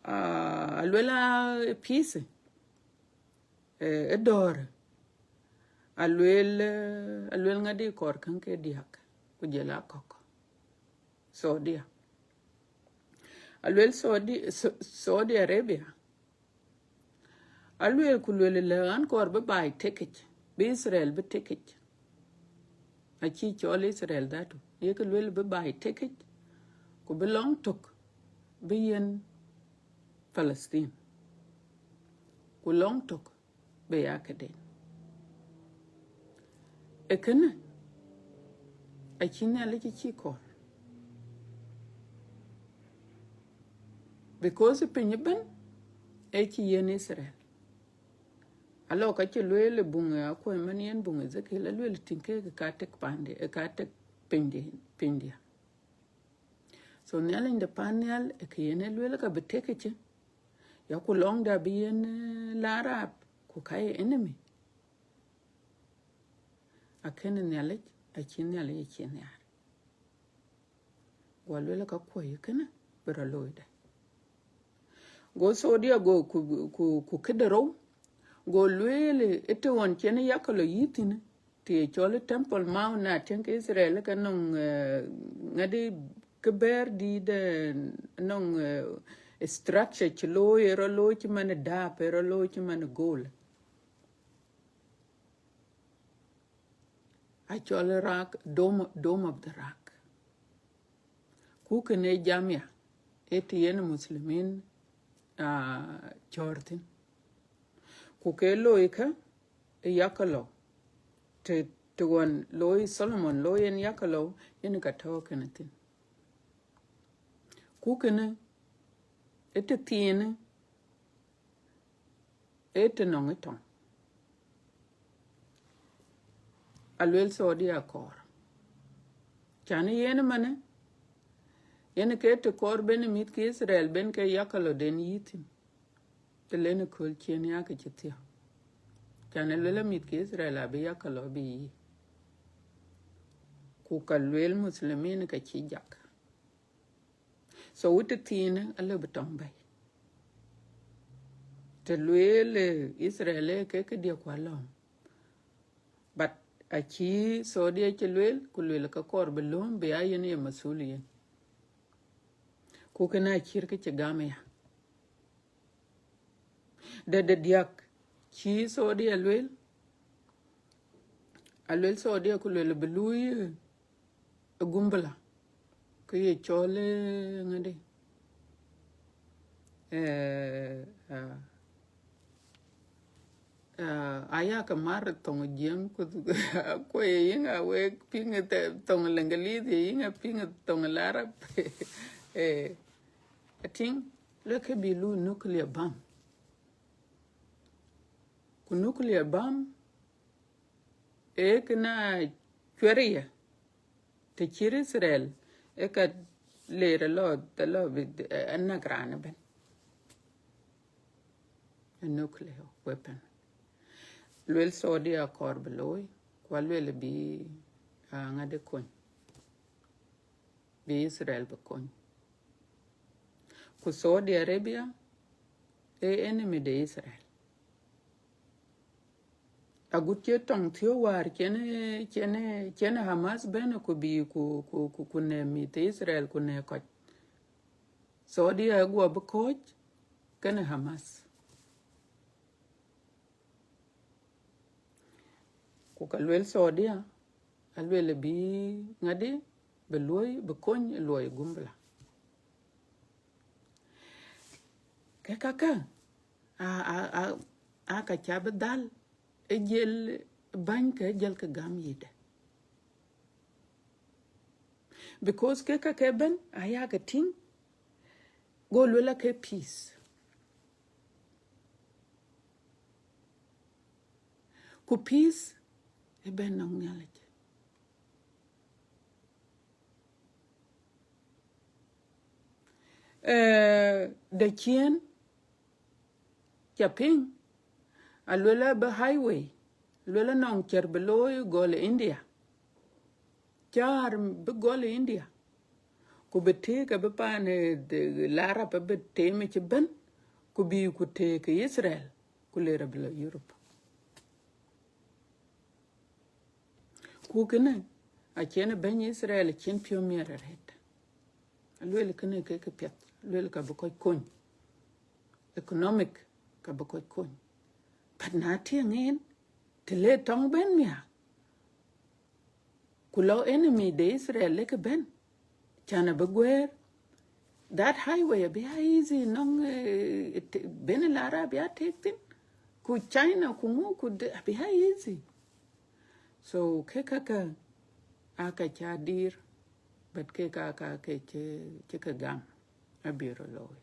Ah, aluel a peace, eh, ë dɔ̈ɔ̈r, aluel, eh, aluel ŋadï kɔɔr käŋ ke diäk, ku jɔl a kɔ̈k. Saudia. Aluel Saudi, Sa-, Saudi Arabia. Aluel ku luel lë an kɔɔr bï baai tekic, bï Israel bï tekic. Aci cɔl Israel dhatu, ye ke luel bï baai tekic, ku bï lɔŋ tök bï yen Palestine. Ku lɔŋ tök bï ya këden. Ee kënë, acï Nhialic cï kɔɔr. Because piny ëbën, ee cï yen Israel. Alɔ ka cï lueel ë buŋ ë akuɔ̈c man yen buŋ Ezekiel, alueel tïŋ keek ë ka tek paande, ë ka tek pinyde, pinyde. So Nhialic de pan nhial, ë kë yen ë lueel ka bï tek ëcï. Ya ku lɔŋda bï yen, eh, la rap, ku ka ye enemy. Akënë Nhialic, acï Nhialic acï nhiaar. Guɔ lueel ka kuɔ̈i kënë bï rɔt looi dɛ. Go Saudia go ku, ku, ku këde rou, go lueel ë të ɣɔn cïn yakalo yï thïn, të ye cɔl Temple Mount, na tiɛŋ ke Israel ke nɔŋ, eh, ŋadï kë bɛ̈ɛ̈r dïït, eh, nɔŋ, eh, structure cï looi, ë rɔt looi cï man dahab, ë rɔt looi cï man gold. Acɔl Rock, Dome, Dome of the Rock. Ku kënë jam ya, ee të yen Muslimin, ah, cɔɔr thïn. Ku ke looi kë, ë yakalo, të, të ɣɔn looi Solomon looi yen yakalo, yen ka tɔ̈ kënë thïn. Ku kënë, ë të thiinë, ee të nɔŋ ë tɔŋ. Aluel Saudia kɔɔr. Can yen manë, yen ke të kɔɔr ben mïth ke Israel ben ke yakaloden yï thïn. Të len köl cien ya ke cï thiɔ̈k. Can aluel mïth ke Israel abï yakalo bï yï. Ku ka luel Muslimin ka cï jak. So wut të thiinë alë bï tɔŋ bɛ̈i. Të lueel, eh, Israel ee ke këdiɛ̈ ku alɔ̈ɔ̈m. But acï Saudia cï lueel, ku lueel ka kɔɔr bï lööm bï ya yen ye masul yen. Ku kënë acïr kë cï gam ya. Dɛ̈t de diäk cï Saudia lueel, aluel Saudia ku lueel bï luui, eh, ë gumbula, kë ye cɔl, eh, ŋadï, eh, ah, ah, aya ke mar thoŋ Jiëŋ ku, ku ye yïŋa wek piŋ ë thë-, thoŋ Lëŋgëlith, ye yïŋa piŋ ë thoŋ Larab. Eh, atïŋ, lek ke bï luui nuclear bomb. Ku nuclear bomb, ee këna cuɛr ye, të cït Israel, ee ka ler alɔ, alɔ bï, eh, anak raan ëbën. A nuclear weapon. Luel Saudia kɔɔr bï looi, ku aluel bï, ah, ŋadï kony. Bï Israel bï kony. Ku Saudi Arabia ee enemy de Israel. Agut cï tɔŋ thiɔ̈k wäär cïn, cïn, cïn Hamas bɛ̈n ku bï ku, ku, ku, ku në mïth Israel ku në kɔc. Saudia aguɔ bï kɔ̈ɔ̈c kenë Hamas. Ku ka luel Saudia, aluel bï ŋadï, bï luɔi, bï kony luɔi gumbula. Ke kakë, a, a, a, a ka ca bï dhal ë jiël bäny ke jɔl ke gam yïdë. Because ke ka ke bɛ̈n, aya ke tïŋ, go luel a ke peace. Ku peace ë bɛ̈n nɔŋ Nhialic. Eh, de ciëën, ca piŋ, aluel abï highway, luel anɔŋ cär bï looi gɔl India. Cär bï gɔl India. Ku bï tëëk abï paan, eh, de, Larab abï teem ëcï bɛ̈n, ku bï ku tëëk Israel, ku ler abï lɔ Europe. Ku kënë, acïn bɛ̈ny Israel acïn piɔ̈u miɛt arëët. Aluel kënë ke kë piɛth, aluel ka bï kɔc kony. Economic ka bï kɔc kony. But na tiɛŋ en, të le tɔŋ bɛ̈n miäk, ku lɔ enemy de Israel lek bɛ̈n, can abï guëër, that highway abï ya easy nɔŋ, eh, të-, bɛ̈n Larab abï ya tek thïn, ku China ku ŋu ku de, abï ya easy. So ke kakë aa ka ca diir, but ke ka ka ke cï, cï ke gam abï rɔt looi.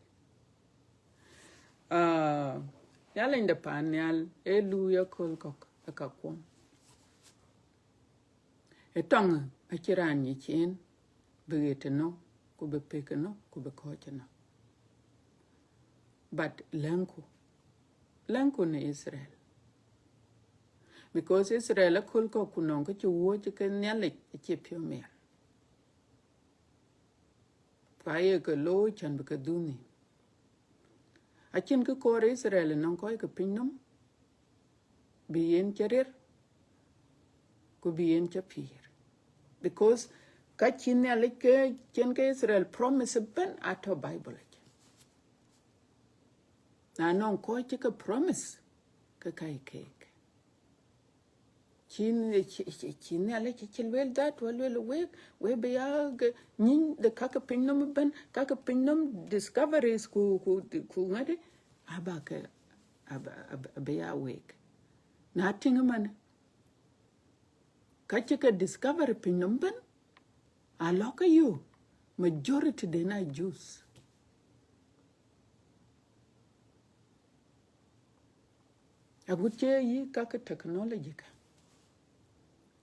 Ah, Nhialic de paan nhial ee luui aköl kɔ̈k ë ka kuɔm. Ë tɔŋ acï raan nyic en bï ɣet ënɔ, ku bï pek ënɔ, ku bï kɔ̈ɔ̈c ënɔ. But lɛ̈ŋku, lɛ̈ŋku në Israel. Because Israel aköl kɔ̈k ku nɔŋ kë cï wuɔ̈c ke Nhialic acï piɔ̈u miɛt. Ku aye ke looi can bï ke dhuk nhïïm. Acïn kë kɔɔr Israel nɔŋ kɔc ke piny nɔm, bï yen cï riɛr, ku bï yen cï pïïr. Because ka cï Nhialic ke cïn ke Israel promise ëbɛ̈n atɔ̈ Bible yic. Na nɔŋ kɔc cï ke promise, ke ka ye keek. Cïn, cï, cï, cï Nhialic cï, cï lueel that, wa lueel wek, wek bï ya ke, nyiny de ka ke piny nɔm ëbɛ̈n, ka ke piny nɔm discoveries ku, ku, ku ŋadï, aba ke, aba, aba, aba ya wek. Na tïŋ man, ka cï ke discover piny nɔm ëbɛ̈n, alɔ ke yök, majority den aa Jews. Agut cï yï ka ke technology ka,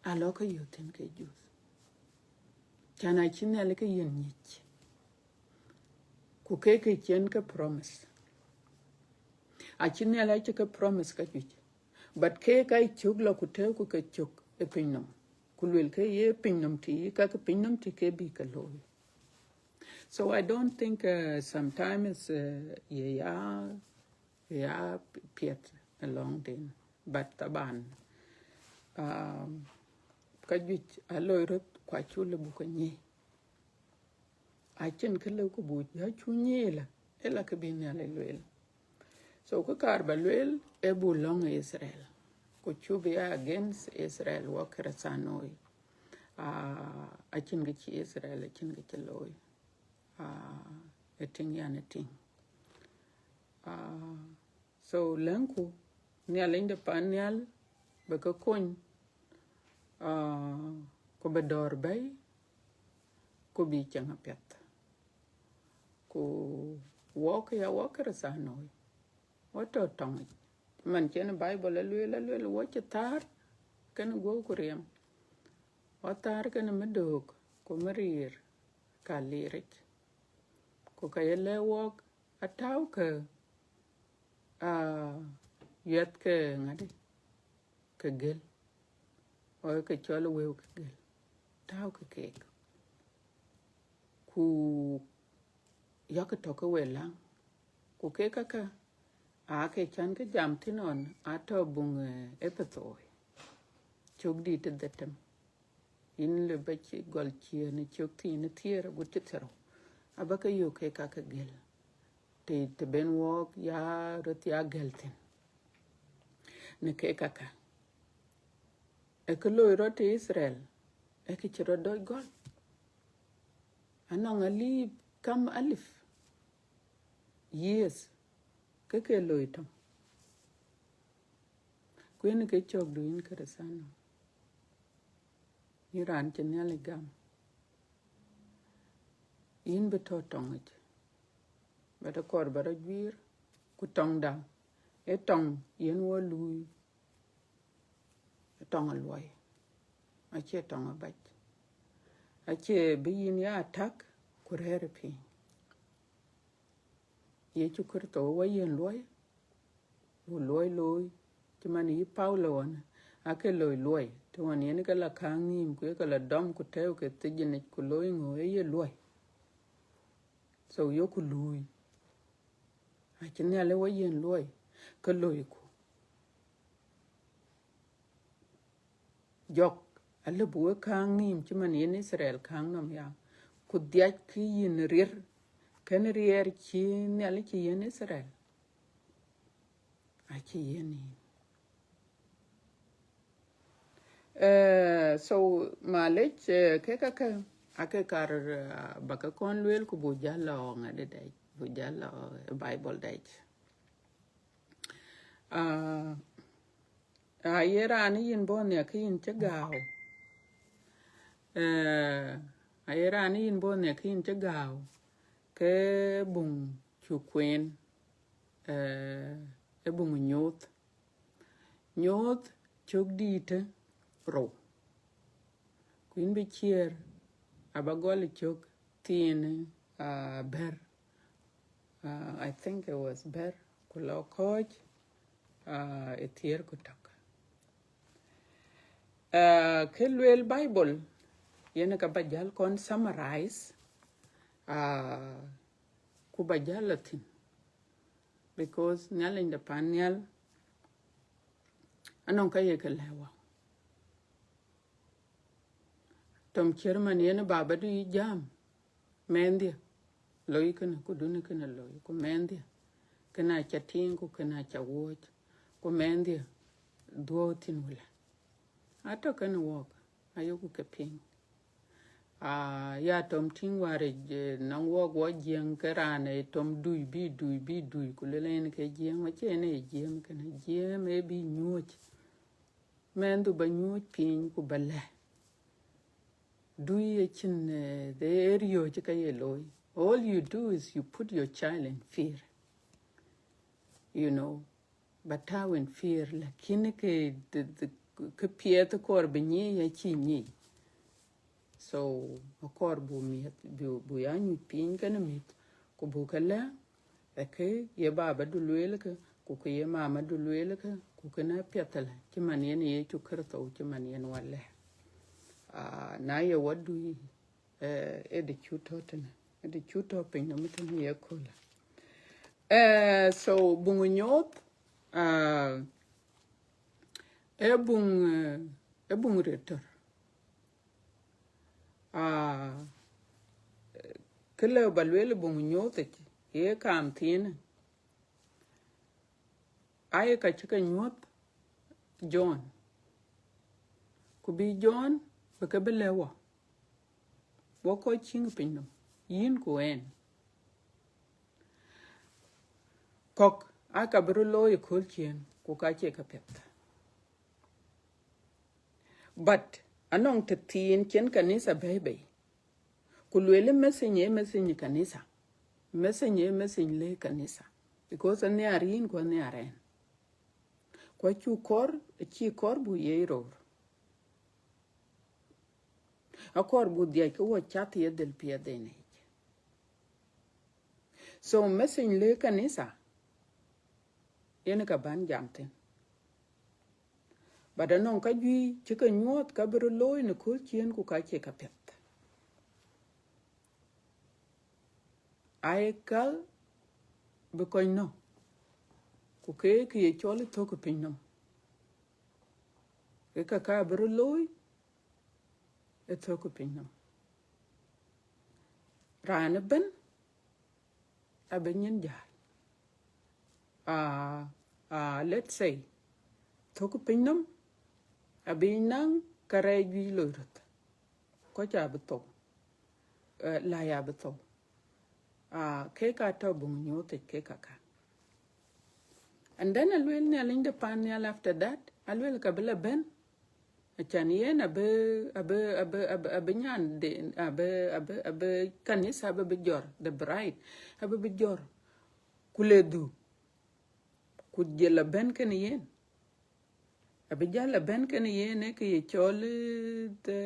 alɔ ke yök thïn ke Jews. Can acï Nhialic ke yen nyic. Ku ke ke cïn ke promise. Acï Nhialic acï ke promise ka juëc. But ke ka cök lɔ ku tëëku ke cök ë piny nɔm. Ku luel ke ye piny nɔm tï, ka ke piny nɔm tï ke bï ke looi. So I don't think, uh, sometimes, uh, ye ya, ye ya piɛth alɔŋ den. But taban, um, ka juëc aloi röt ku acuk lëu buk ke nyic. Acïn kë lëu ku buk ya cu nyic ëlä, ëlä kë bï Nhialic lueel. So kë kaar ba lueel, ee buk lɔ̈ŋ Israel. Ku cu bï ya against Israel wɔ Kërëthänooi. Ah, acïn kë cï Israel, acïn kë cï looi. Ah, ë tïŋ yan ë tïŋ. Ah, so lɛ̈ŋku, Nhialic de pan nhial, bï ke kony, ah, ku bï dɔ̈ɔ̈r bɛ̈i, ku bï cieŋ apiɛth. Ku wɔk ya wɔ Kërëthänooi, wɔ tɔ̈ tɔŋic. Man cïn Bible alueel, alueel, wɔ cï thäär kenë guɔ̈u ku riɛm. Wɔ thäär kenë mëdöök ku mëriir ka liric. Ku ka ye lɛ̈k wɔk, atääu ke, ah, yuɛth ke ŋadï, ke gël. Ɣɔn ke cɔl wëu ke gël. Tääu ke keek. Ku yak tɔ̈ ke we läŋ. Ku kek käkkä, aa ke cän ke jam thïn ɣɔn, atɔ̈ buŋ, eh, Epethoi. Cök dït ë dhetem. Yïn lëu ba cï gɔl ciëën ë cök thiin ë thiëër agut cï thiërrou. Aba ke yök kek ka ke gël. Të, të ben wɔɔk ya röt ya gël thïn. Në kek käkkä. Ë kë loi rɔt ë Israel, ë kë cï rɔt dɔc gɔl. Anɔŋ alip kam alip years, kë ke loi tɔŋ. Ku Wën ke cök du yïn Kërëthäno, yïn raan cï Nhialic gam, yïn bï tɔ̈ tɔŋic, ba të kɔɔr ba rɔt juiir, ku tɔŋda, ee tɔŋ yen wɔ luui, ee tɔŋ ë luɔi, acie tɔŋ ë bac, acie bï yïn ya attack ku rɛ̈ɛ̈r ë piny. Yecu Kërtho wɔ yen luɔi, ku luɔi looi, cï man yï Paulo ɣɔn, ake loi luɔi, të ɣɔn yen ke la kääŋ nïïm, ku ye ke la dɔm, ku tɛ̈ɛ̈u ke thijinic, ku looi ŋö, ee ye luɔi. So, yoku luui. Acï Nhialic wɔ yen luɔi, ke loiku. Jɔk, alëu bï wek kääŋ nïïm cï man yen Itharel kääŋ nɔm ya, ku dhiackï yïn riɛr, kën riɛr cï Nhialic cï yen Itharel, acï yen yïn. Eh, so, malec, eh, ke ka ke, ake kar, eh, ba ke kɔn lueel ku bu jal lɔ ŋadï dɛc, bu jal lɔ, eh, Bible dɛc. Ah, aye raan yïn bɔ̈ nhiak ke yïn cï gääu. Eh, aye raan yïn bɔ̈ nhiak ke yïn cï gääu. Ke buŋ cuk kueen, eh, ee buŋ Nyuuth. Nyuuth cök dïïtë rou. Ku yïn bï ciëër, aba gɔl cök thiin, ah, bɛ̈r. Ah, I think it was bɛ̈r, ku lɔ kɔ̈ɔ̈c, ah, ë thiëër ku tök. Ah, kë lueel Bible, yen ka ba jäl kɔn summarize, ah, ku ba jäl lɔ thïn. Because Nhialic de pan nhial, anɔŋ ka ye ke lɛ̈k wɔ. Tom cier man yen baba du yï jam, mɛnhdiɛ̈, loi kënë, ku duni kënë loi, ku mɛnhdiɛ̈, kënë aca tïŋ, ku kënë aca wuɔ̈ɔ̈c, ku mɛnhdiɛ̈, dhuɔ̈ɔ̈u thïn wala. Atɔ̈ kënë wɔɔk, ayoku ke piŋ. Ah, ya tom tïŋ wäär, eh, nɔŋ wɔɔk wɔ Jiëŋ ke raan ë tom dui, bï dui, bï dui, ku lueel en ke Jiëŋ, acie en ee Jiëŋ kënë, Jiëŋ ee bï nyuɔ̈c. Mɛnhdu ba nyuɔ̈c piny ku ba lɛ̈k. Dui acïn, eh, the area cï ka ye looi. All you do is you put your child in fear. You know, ba tääu in fear, lakini ke, the, the, ke piɛth kɔɔr bï nyic, acï nyic. So, akɔɔr bu miɛth, bu, bu ya nyuc piny kënë mïth, ku bu ke lɛ̈k, ë kë ye babadu lueel kë, ku kë ye mamadu lueel kë, ku kënë apiɛth alë, cï man yen Yecu Kërtho, cï man yen wɔ lɛ̈k. Ah, na ye wɔ dui, eh, ë dï cu tɔ̈ tënë, ë dï cu tɔ̈ piny nɔm tënë ye köölë. Eh, so, buŋ Nyuuth, ah, ee buŋ, eh, ee buŋ rëtör. Ah, kë lëu ba lueel buŋ Nyuuth yic, ye kaam thiinë, aye ka cï ke nyuɔ̈th John. Ku bï John bï ke bï lɛ̈k wɔ, wɔ kɔc ciëŋ piny nɔm, yïn ku ɛn. Kɔ̈k aa ka bï röt looi ëkööl ciëën, ku ka cie ka piɛth. But anɔŋ të thiin cïn kanitha bɛ̈ɛ̈i bei. Ku lueel message ee message kanitha. Message ee message le kanitha. Because anhiar yïn ku anhiar ɛn. Ku acuk kɔɔr, acï kɔɔr bu ye röör. Akɔɔr bu dhiac ke wɔ cath ye dhil piɛth en yic. So message le kanitha, yen ka ban jam thïn. But anɔŋ ka juëc cï ke nyuɔ̈th ka bï röt looi në kööl ciëën ku ka cie ka piɛth. Aye ka bï kɔc nɔ̈k, ku ke kë ye cɔl ë thök ë piny nɔm. Ke ka ka bï röt looi ë thök ë piny nɔm. Raan ëbɛ̈n abï nyin jäl. Ah, ah, let's say, thök ë piny nɔm abï naŋ kärɛc juëc loi röt. Kɔc abï thou. Eh, läi abï thou. Ah, kek aa tɔ̈ buŋ Nyuuth yic kek aka. And then alueel Nhialic de pan nhial after that, Aluel ka bï la bɛ̈n. Acan yen abï, abï, abï, abï, abï nyan de, abï, abï, abï kanitha abï, bï jɔr, the bride, abï, bï jɔr. Ku le dhuk. Ku jël la bɛ̈n kënë yen. Abï jäl la bɛ̈n kënë yen, ee kë ye cɔl, eh, the,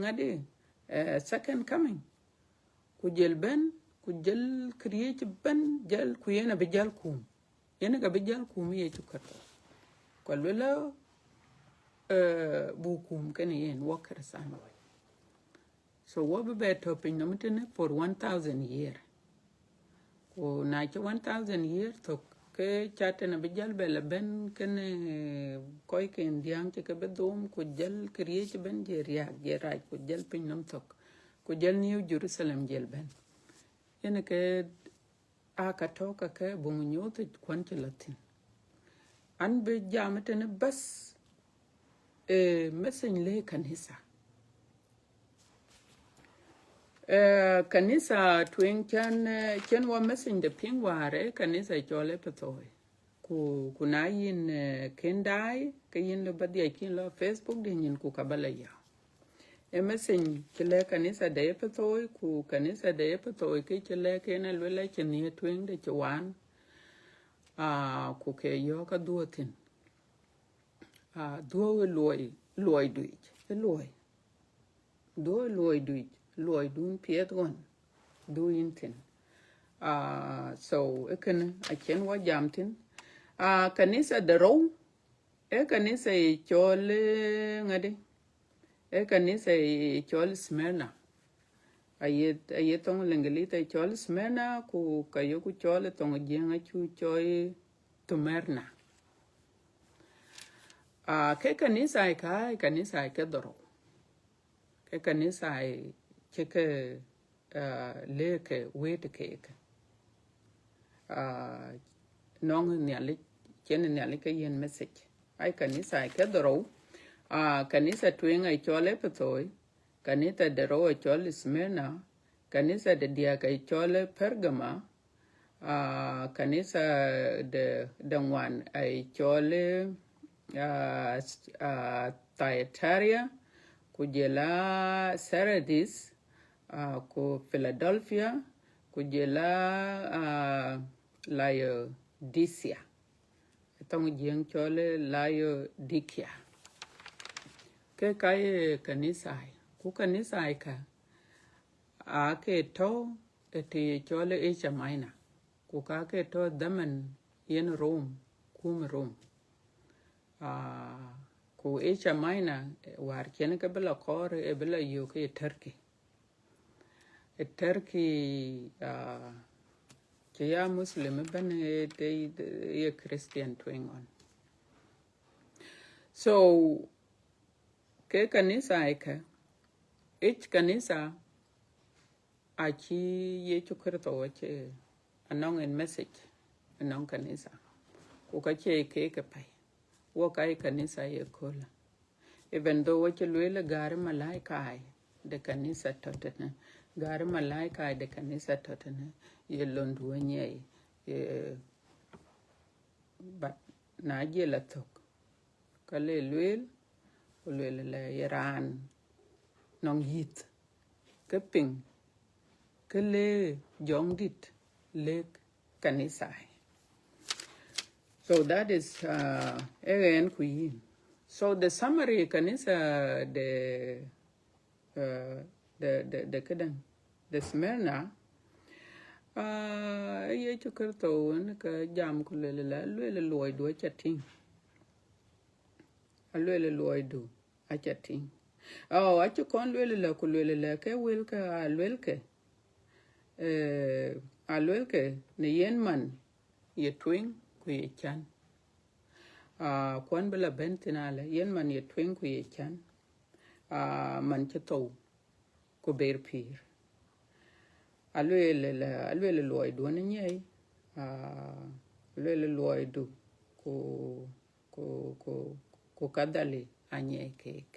ŋadï, eh, second coming. Ku jël bɛ̈n, ku jël këriëëc bɛ̈n, jäl, ku yen abï jäl kum. Yen ka bï jäl kum Yecu Kërtho. Ku aluel la, eh, buk kum kënë yen, wɔ Kërthian wɔ. So wɔ bï bɛ tɔ̈ pinynɔm tënë for one thousand year. Ku na cï one thousand year thök, ke Catan abï jäl bɛ la bɛ̈n kënë, eh, kɔcken diäŋ cï ke bï dhom, ku jäl këriëëc bɛ̈n, jël riääk, jël rac, ku jäl pinynɔm thök. Ku jäl New Jerusalem jël bɛ̈n. Yen ke aa ka tɔ̈ ka ke buŋ nyuuth kuɔn cï la thïn. An bï jam tënë bas, eh, message le kanitha. Eh, kanitha tueŋ cän, eh, cän wɔ message de piŋ wäär, eh, kanitha cɔl Epethoi. Ku, ku na yïn, eh, kën daai, ke yïn lɔ ba dhiac kïn lɔ Facebook de nyin ku ka ba la yäu. Ee message cï lɛ̈k kanitha de Epethoi, ku kanitha de Epethoi ke cï lɛ̈k yen aluel acïn ye tueŋ de cï wan, ah, ku ke yɔ̈ɔ̈k adhuɔ̈k thïn. Ah, dhuɔ̈k ë luɔi, luɔi duic, ë luɔi. Dhuɔ̈k ë luɔi duic, luɔidun piɛth ɣɔn, dhuɔ̈k yïn thïn. Ah, so, ë kënë acïn wɔ jam thïn. Ah, kanitha de rou, ee kanitha ye cɔl, eh, ŋadï? Ee kanitha ye cɔl Smyrna. Aye, aye thoŋ Leŋgelith ye cɔl Smyrna, ku ka yoku cɔl ë thoŋ Jiëŋ acu cɔl Thumerna. Ah, ke kanitha ka, kanitha ke dhorou. Ke kanitha cï ke, ah, lëk ke wëët keek. Ah, nɔŋ Nhialic, cïn Nhialic ke yen message. Ai kanitha ke dhorou. Ah, kanitha tueŋ aye cɔl Epethoi, kanitha de rou aye cɔl Smyrna, kanitha de diäk aye cɔl Pergama, ah, kanitha de, de ŋuan aye cɔl, ah, s-, ah, Thyatira, ku jël a Sardis, ah, ku Philadelphia, ku jël a, ah, Laodicea. Thoŋ Jiëŋ cɔl Laodicea. Ke ka ye kanithai, ku kanithai ka aa ke tɔ̈ ë të ye cɔl Asia Minor, ku ka ke tɔ̈ dhaman yen Rome, kum Rome. Ah, ku Asia Minor, eh, wäär cïn ke bï la kɔɔr, ë bï la yök ë Turkey. Ë Turkey, ah, cï ya Muslim ëbɛ̈n, ë, ë, ë ye Christian tueŋ ɣɔn. So, ke kanithai ka, each kanitha acï Yecu Kërtho acï anɔŋ en message, anɔŋ kanitha. Ku ka cie keek apɛi. Wok aa ye kanitha ye köölë. Even though wɔ cï lueel ë gäär ë malaikai de kanitha tɔ̈ tënë, gäär ë malaikai de kanitha tɔ̈ tënë, ye londu anyiɛɛi, ye, but na jël athök, ka le lueel, ku lueel lɛ ye raan nɔŋ yïth, ke piŋ, ke le jɔŋdït lek kanithai. So that is, uh, ë ɣɛn ku yïn. So the summary kanitha de, uh, de, de, de këdäŋ, de Smyrna, uh, Yecu Kërtho wën ke jam ku lueel la, lueel luɔidu aca tïŋ. Alueel luɔidu aca tïŋ. Oh, acï kɔn lueel la ku lueel la ke wëlkë aluelkë, eh, aluelkë në yen man ye tueŋ ku ye can. Ah, kuan bï la bɛ̈n thïn alë, yen man ye tueŋ ku ye can. Ah, man cï thou ku ber pïïr. Alueel la, alueel luɔiduɔn anyiɛɛi, ah, alueel luɔidu ku, ku, ku, ku kadhali anyiɛɛi keek.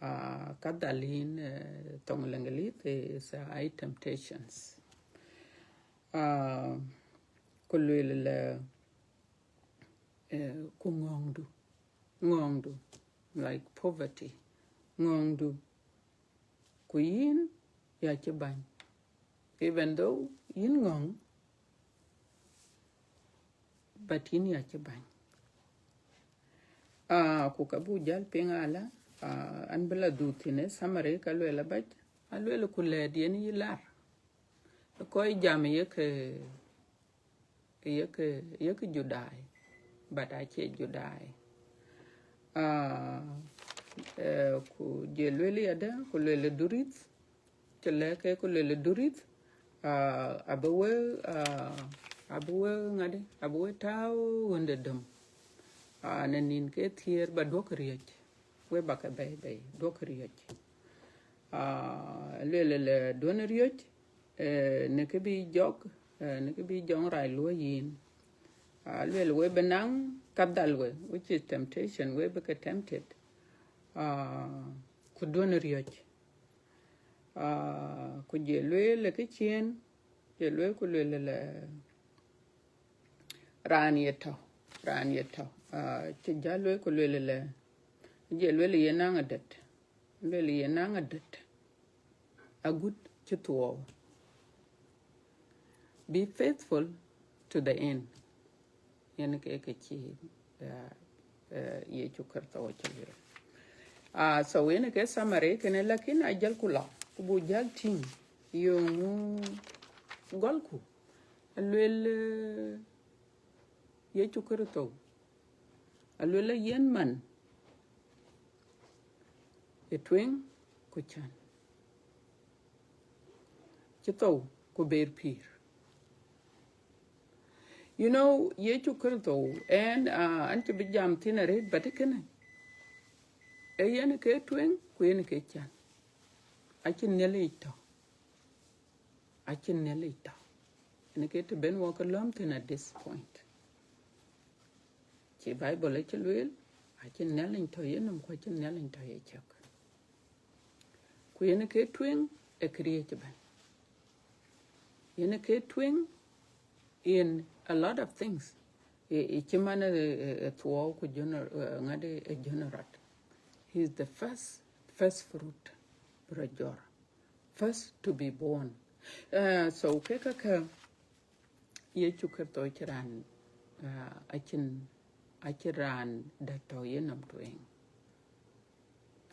Ah, kadhal yïn, eh, thoŋ Leŋgelith is, uh, ai temptations. Ah, ku lueel la, Eh, ku ŋɔ̈ŋdu, ŋɔ̈ŋdu, like poverty, ŋɔ̈ŋdu, ku yïn ya cï bäny. Even though yïn ŋɔ̈ŋ, but yïn ya cï bäny. Ah, ku ka buk jäl piŋ ala, ah, an bï la dhuk thïn ë summary ka lueel abac, a lueel ku lɛ̈ɛ̈t yen yï lar. Kɔc jam yek, yek, yek Judai, but acie Judai. Ah, eh, ku je lueel yadë, ku lueel durith, cï lɛ̈k ke ku lueel durith, ah, abï we, ah, abï we ŋadï, abï we tääu ɣönde döm. Ah, në nïn ke thiëër ba duɔ̈k riɔ̈c, we ba ke bɛ̈i bɛ̈i, duɔ̈k riɔ̈c. Ah, lueel le duɔ̈n riɔ̈c, eh, në kë bï jɔk, eh, në kë bï jɔŋrac luɔ̈i yïn. Ah, lueel we bï naŋ ka dhal we, which is temptation, we bï ke tempted. Ah, ku duɔ̈n riɔ̈c. Ah, ku je lueel ë kë ciëën, je lueel ku lueel le raan ye tɔ̈, raan ye tɔ̈. Ah, cï jäl lueel ku lueel le, je lueel ye naŋ adöt, lueel ye naŋ adöt, agut cï thuɔɔu. Be faithful to the end. Yen ke kë cï, ah, eh, Yecu Kërtho cï lueel. Ah, so yen ke summary kënë, lakin a jäl ku la, ku buk jäl tïŋ, yeŋö gɔlku, a lueel, eh, Yecu Kërtho, a lueel a yen man ë tueŋ ku cän, cï thou ku ber pïïr. You know, Yecu Kërtho, and, uh, an cï bï jam thïn arëët, but kënë, ee yen ke tueŋ, ku yen ke cän. Acïn Nhialic tɔ̈. Acïn Nhialic tɔ̈. Yen ke të ben wɔ ke lɔ̈m thïn at this point. Cï Bible acï lueel, acïn Nhialic tɔ̈ yenɔm, ku acïn Nhialic tɔ̈ yecök. Ku yen ke tueŋ ë këriëëc ëbɛ̈n. Yen ke tueŋ in a lot of things. Ë, ë cï man ë, ë, ë thuɔɔu ku jön, ë, ŋadï ë jön rɔt. He is the first, first fruit, bï rɔt jɔr. First to be born. Uh, so ke ka, ka Yecu Kërtho cï raan, uh, acïn, acï raan dɛ̈t tɔ̈ yenɔm tueŋ.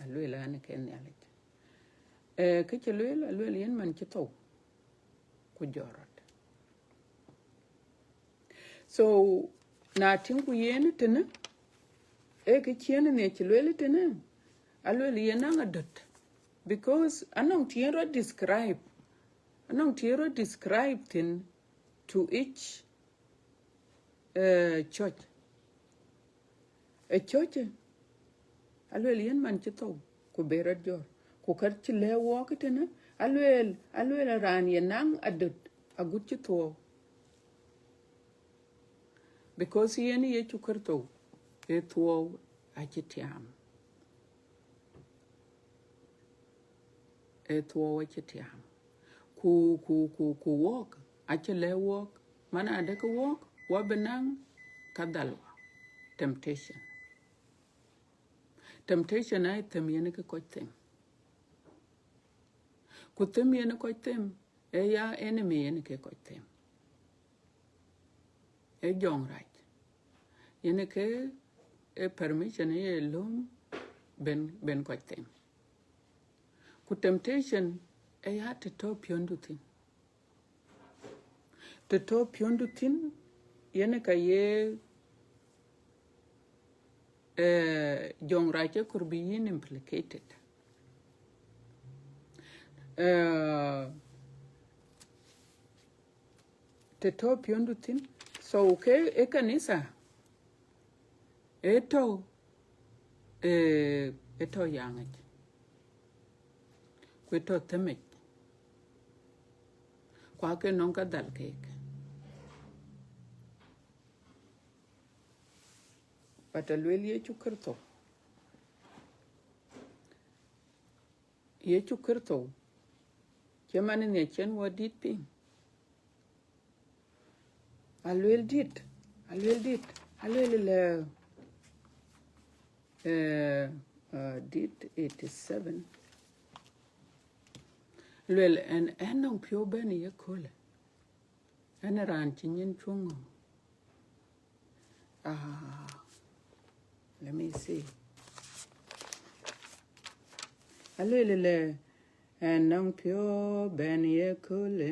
Alueel an ke Nhialic. Eh, kë cï lueel, alueel yen man cï thou, ku jɔt rɔt. So, na tïŋ ku yen tënë, ee kë ciëën ë cï lueel tënë, alueel yen naŋ adöt. Because anɔŋ të yen rɔt describe, anɔŋ të yen rɔt describe thïn to each, eh, church. Ë church, alueel yen man cï thou, ku ber rɔt jɔt. Ku ka cï lɛ̈k wɔɔk tënë, alueel, alueel raan ye naŋ adöt, agut cï thuɔɔu. Because yen Yecu Kërtho, ë thuɔɔu acï tiaam. Ë thuɔɔu acï tiaam. Ku, ku, ku, ku wɔɔk, acï lɛ̈k wɔɔk, man adë ke wɔɔk, wɔ bï naŋ ka dhal wɔ. Temptation. Temptation aa them yen ke kɔc them. Ku them yen kɔc them, ee ya enemy yen ke kɔc them. Ee jɔŋrac. Yen ke, ee permission ye lööm ben, ben kɔc them. Ku temptation, ee ya të tɔ̈ piɔ̈ndu thïn. Të tɔ̈ piɔ̈ndu thïn, yen ka ye, eh, jɔŋrac ë kɔɔr bï yïn implicated. Eh, të tɔ̈ piɔ̈ndu thïn. So, ke ë kanitha, ë tɔ̈, eh, ë tɔ̈ yaŋic. Ku ë tɔ̈ themic. Ku aake nɔŋ ka dhal keek. But alueel Yecu Kërtho. Yecu Kërtho, cï man ë ŋiɛc cïn wɔ dït piŋ. Alueel dït, alueel dït. Aluel lɛ, eh, uh, dit eighty seven. Luel ɛn, ɛn nɔŋ piɔ̈u bɛ̈n ye köölë. Ɛn raan cï nyin cuŋ ŋɔ̈ŋ. Ah, let me see. Aluel lɛ, ɛn nɔŋ piɔ̈u bɛ̈n ye köölë,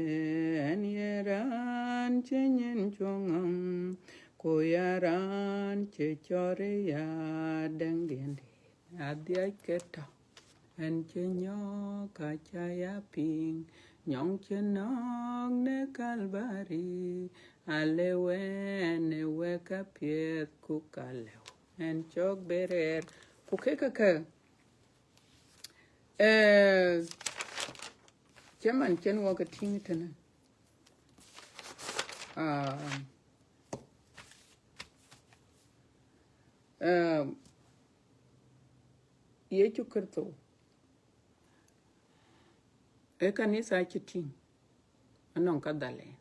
ɛn ye raan cï nyin cuŋ ŋɔ̈ŋ, ku ya raan cï cɔɔr ya dɛŋdiɛn dït. Adhiac ke tɔ̈, ɛn cï nyɔk ka ca ya piŋ, nyɔŋ cï nɔ̈k në Kalbari, alëu ɛn ë wek apiɛth ku ka lëu ɛn cɔk bï rɛɛr. Ku kek käkë, eh, cïmën cïn wɔ ke tïŋ tënë. Ah, eh, Yecu Kërtho, ee kanitha cï tïŋ, anɔŋ ka dhal en,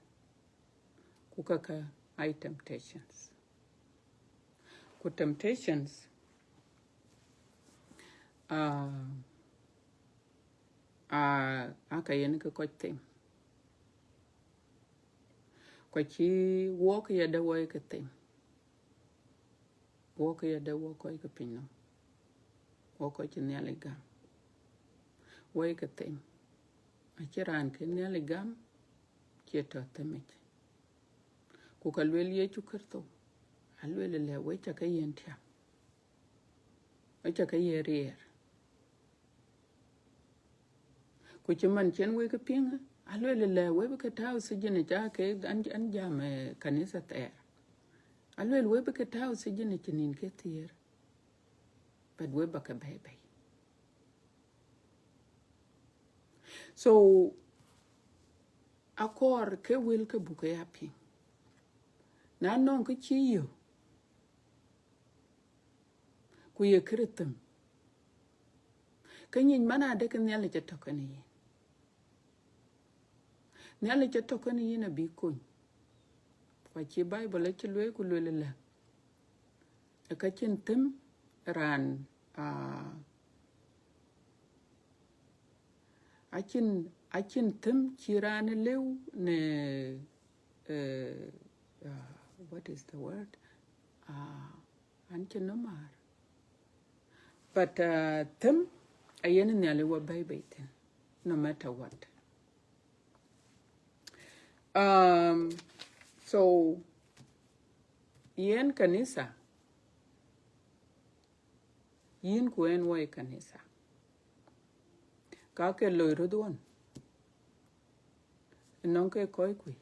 ku käkë aa temptations. Ku temptations, ah, ah, aa ka yen ke kɔc them. Ku acï wɔk yadë wɔ ye ke them. Wɔk yadë wɔ kɔc ke piny nɔm. Wɔ kɔc cï Nhialic gam. Wɔ ye ke them. Acïn raan ke Nhialic gam, cie tɔ̈ themic. Ku ka luel Yecu Kërtho, aluel lɛ, wek ca ke yen tiam. Wek ca ke yen riɛɛr. Ku cïmën cïn wek piŋ, aluel lɛ, wek bï ke tääu sijin ca ke an, an jam, eh, kanitha thɛɛr. Aluel wek bï ke tääu sijin cï nïn ke thiëër. But wek ba ke bɛ̈ɛ̈i bei. So, akɔɔr ke wël ke buk ke ya piŋ. Na nɔŋ kë cï yök, ku ye kërë them, ke nyic man adë ke Nhialic atɔ̈ kenë yïn. Nhialic atɔ̈ kenë yïn abï kony. Ku acï Bible acï lueel ku lueel lɛ, ë ka cïn them raan, ah, acïn, acïn them cï raan lëu në, eh, ah, what is the word? Ah, an cï nɔm määr. But, uh, them, ayen Nhialic wɔ bɛ̈ɛ̈i bei thïn, no matter what. Um, so, yen kanitha, yïn ku ɛn wɔ ye kanitha, ka ke loi röt ɣɔn, nɔŋ ke kɔc kuc,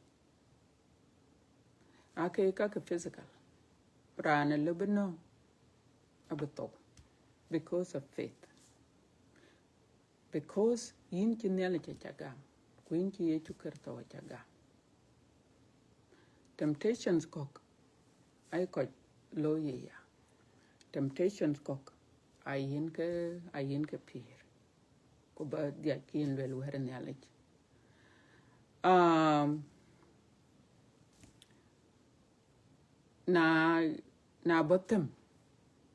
aa ke ka ke physical. Raan ë lëu bï nɔ̈k abï thou because of faith. Because yïn cï Nhialic aca gam, ku yïn cï Yecu Kërtho aca gam. Temptations kɔ̈k, aye kɔc looi ye ya. Temptations kɔ̈k, ayen ke, ayen ke pïïr. Ku ba dhiac ke yïn luel wɛ̈t Nhialic. Um, na, na bɔ̈ them,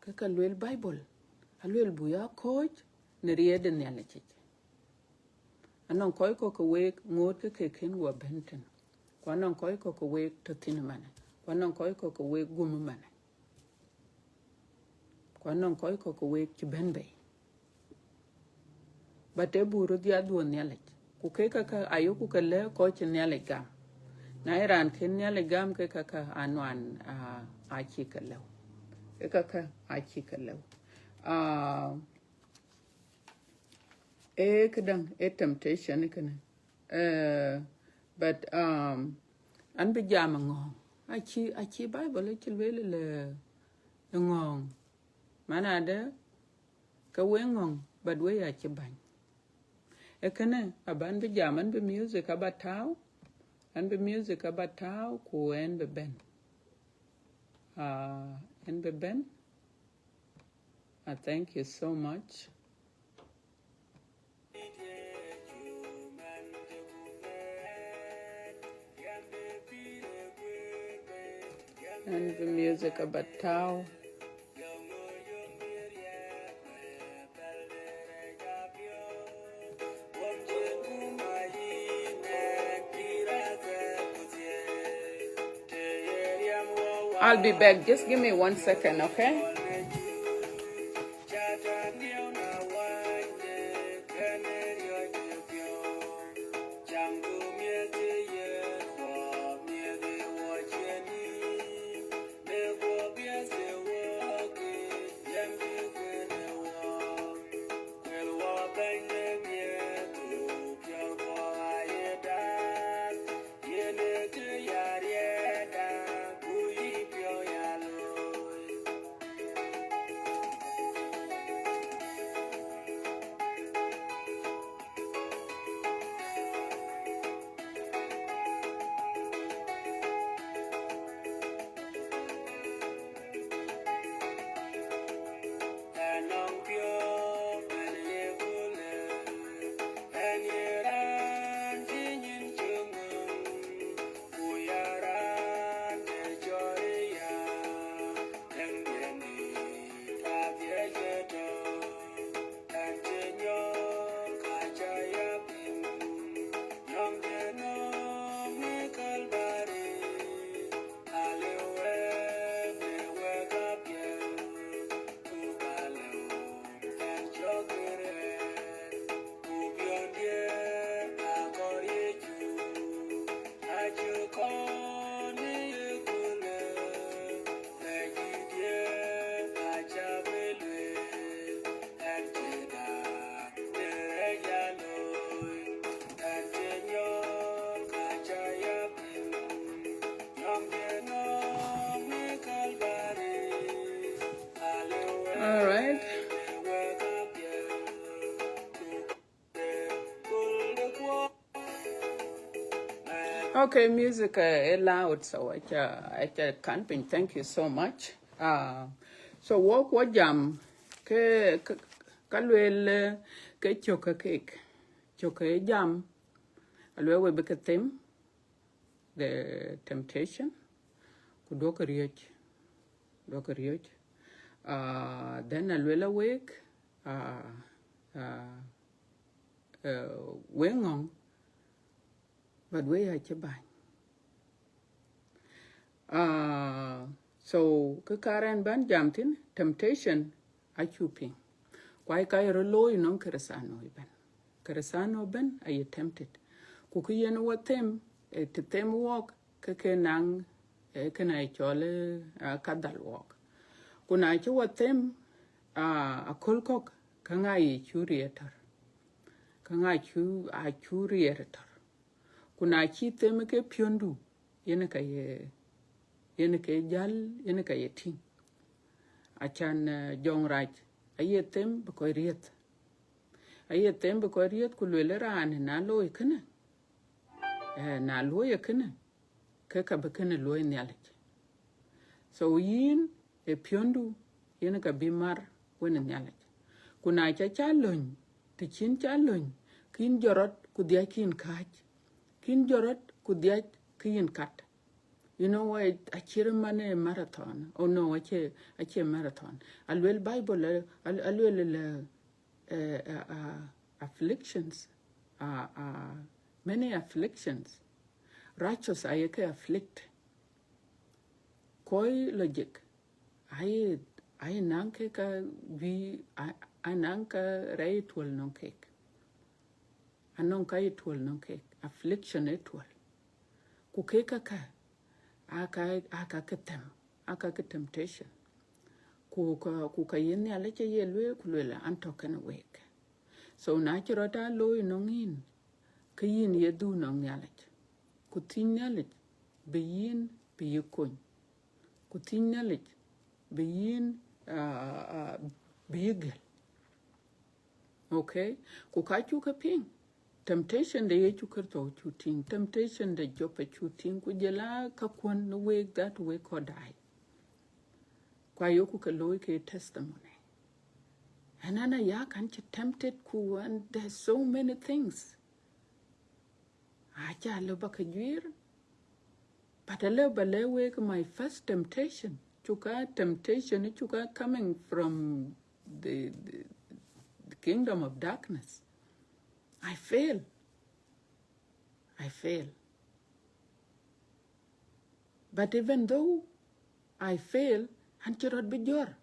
ke ka luel Bible, aluel buk ya kɔ̈ɔ̈c në riɛl de Nhialic yic. Anɔŋ kɔc kɔ̈k ke week ŋoot ke ke kën guɔ bɛ̈n tën. Ku anɔŋ kɔc kɔ̈k ke week tɔ̈ thïn ëmënë. Ku anɔŋ kɔc kɔ̈k ke week gum ëmënë. Ku anɔŋ kɔc kɔ̈k ke week cï bɛ̈n bei. But ë buk röt ya dhuɔ̈n Nhialic. Ku kek käkë ayoku ke lɛ̈k kɔc cï Nhialic gam. Na ye raan kën Nhialic gam, kek käkë anuan, ah, acï ke lëu. Kek käkë acï ke lëu. Ah, ee këdäŋ, ee temptation kënë. Eh, but, um, an bï jam ë ŋɔ̈ɔ̈ŋ. Acï, acï Bible acï lueel lë, lë ŋɔ̈ɔ̈ŋ. Man adë, ke we ŋɔ̈ŋ, but we ya cï bäny. Ee kënë, aban bï jam, an bï music aba tääu, an bï music aba tääu, ku ɛn bï bɛ̈n. Ah, ɛn bï bɛ̈n. I thank you so much. And the music about Tao. I'll be back. Just give me one second, okay? All right. Okay, music uh, is loud, so I can, I can camping. Thank you so much. Uh, so walk what jam ke ke- ka luel eh, ke cök ke kek cök ke jam, aluel we bï ke them, the temptation, ku duɔ̈kkë riɔ̈c, duɔ̈kkë riɔ̈c. Uh, then aluel awek, uh, uh, uh, we ŋɔ̈ŋ, but we acï bäny. Uh, so ke karɛn bän jam thïn, temptation acuk piŋ. Ku aa ka ye rɔt looi nɔŋ Kërëthänooi ëbɛ̈n. Kërëthänooi ëbɛ̈n aye tempted. Ku kë yen wɔ them, eh, të them wɔk, ke ke naŋ, eh, kënë aye cɔl, eh, ah, ka dhal wɔk. Ku na cï wɔ them, ah, aköl kɔ̈k, ke ŋa ye cuk riɛɛr tɔ̈r? Ke ŋa cuk, aa cuk riɛɛr tɔ̈r? Ku na cï them ke piɔ̈ndu, yen ka ye, yen ke jäl, yen ka ye tïŋ. Acan, eh, jɔŋrac aye them bï kɔc riɛth. Aye them bï kɔc riɛth, ku luel raan na looi kënë, eh, na luɔ̈i kënë, ke ka bï kënë luɔ̈i Nhialic. So yïn ë piɔ̈ndu, yen ka bï mar wenë Nhialic. Ku na ca ca löny, të cïn ca löny, ke yïn jɔt rɔt ku dhiac ke yïn kääc. Ke yïn jɔt rɔt ku dhiac ke yïn kat. You know, acït man ë marathon. Oh no, acie, acie marathon. Aluel Bible, al- aluel la, eh, eh, ah, afflictions, ah, ah, many afflictions. Righteous aye ke afflict. Kɔc lɔ jik, aye, aye naŋ ke ka bï, a- anaŋ ka rɛc tuɔl nɔŋ kek. Anɔŋ ka ye tuɔl nɔŋ kek, affliction ë tuɔl. Ku kek käkkä, aa ka, aa ka ke them, aa ka ke temptation. Ku ka, ku ka ye Nhialic aye lueel, ku lueel an tɔ̈ kënë week. So na cï rɔt aa looi nɔŋ yïn, ke yïn ye dhuk nɔŋ Nhialic. Ku thiëc Nhialic bï yïn, bï yï kony. Ku thiëc Nhialic bï yïn, ah, ah, bï yï gël. Okay? Ku ka cuk ke piŋ, temptation de Yecu Kërtho cuk tïŋ, temptation de Job acuk tïŋ, ku jɔl aa käkuɔn në week that week kɔ̈k daai. Ku ayeku ke looi ke testimony. And an aya kan cï tempted ku, and there's so many things. Aca lɔ ba ke juiir, But alëu ba lɛ̈k wek, my first temptation, cuka temptation, cuka coming from the, the, the kingdom of darkness. I fail. I fail. But even though I fail, an cï rɔt bï jɔ̈ɔ̈r.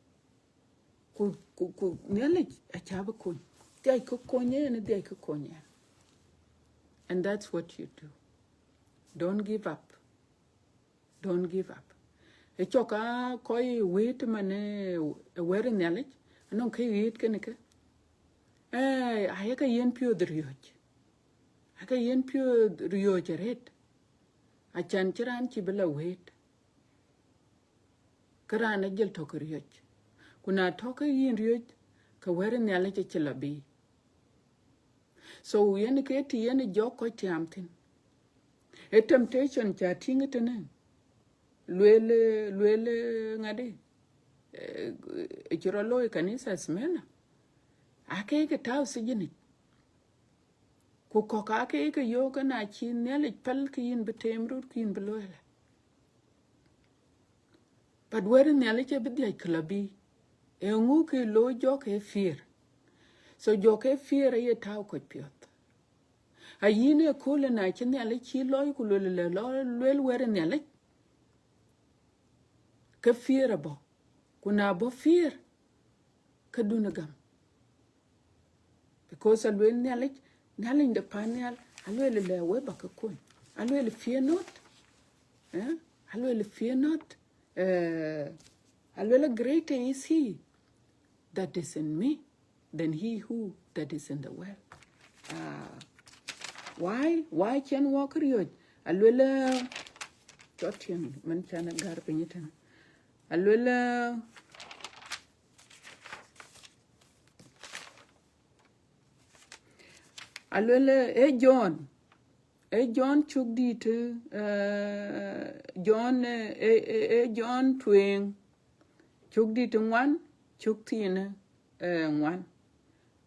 Ku, ku, ku Nhialic acä bï kony. Dhiac kë kony yen, dhiac kë kony yen. And that's what you do. Don't give up. Don't give up. Ë cɔk a kɔc wëët man ë, ë wɛ̈t Nhialic, anɔŋ kë wëët kënë ke. Eh, ayek a yen piɔ̈ɔ̈th riɔ̈c. Ayek a yen piɔ̈ɔ̈th riɔ̈c arëët. Acän cï raan cïï bï la wëët. Ke raan ajël tɔ̈ ke riɔ̈c. Ku na tɔ̈ ke yïn riɔ̈c, ke wɛ̈t Nhialic acï la bï. So yen ke të yen jɔk kɔc tiam thïn. Ë temptation ca tïŋ tënë. Lueel, lueel ŋadï. Eh, cï rɔt looi kanitha Smyrna. Ake ke tääu sijinic. Ku kɔ̈k ake ke yöök, na cï Nhialic päl, ke yïn bï teem röt, ke yïn bï looi ëlä. But wɛ̈t Nhialic ë bï dhiac kë la bï. Eeŋö ke looi jɔk ë fear? So jɔk ë fear aye tääu kɔc piɔ̈ɔ̈th. A yïn ëköölë, na cï Nhialic cï lɔc ku lueel lɛ lɔ lueel wɛ̈t Nhialic, ke fear abɔ̈. Ku na bɔ̈ fear, ke dun ë gam. Because alueel Nhialic, Nhialic de pan nhial, alueel lɛ we ba ke kony. Alueel fear not. Eh? Alueel fear not. Eh, alueel greater is he that is in me than he who that is in the world. Ah, why? Why cïn wɔ kë riɔ̈c? Alueel, cɔt tiɛŋ, man can gär piny tën. Alueel, alueel, eh, John, eh, John cuk dït, eh, John, eh, eh, eh, eh, John tueŋ, cuk dït ŋuan, cuk thiin, eh, ŋuan.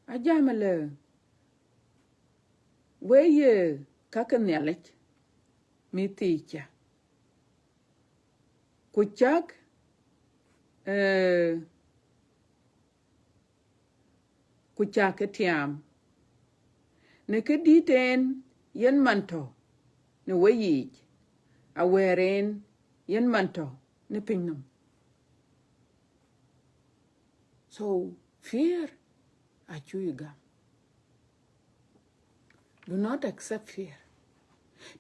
Ajam lɛ, we ye ka ke Nhialic, mïth thii ca. Ku cak, eh, ku cak ke tiaam. Në kë dït en yen man tɔ̈ në weyiic, awɛɛr en yen man tɔ̈ në pinynhom. So fear acuk gam. Do not accept fear.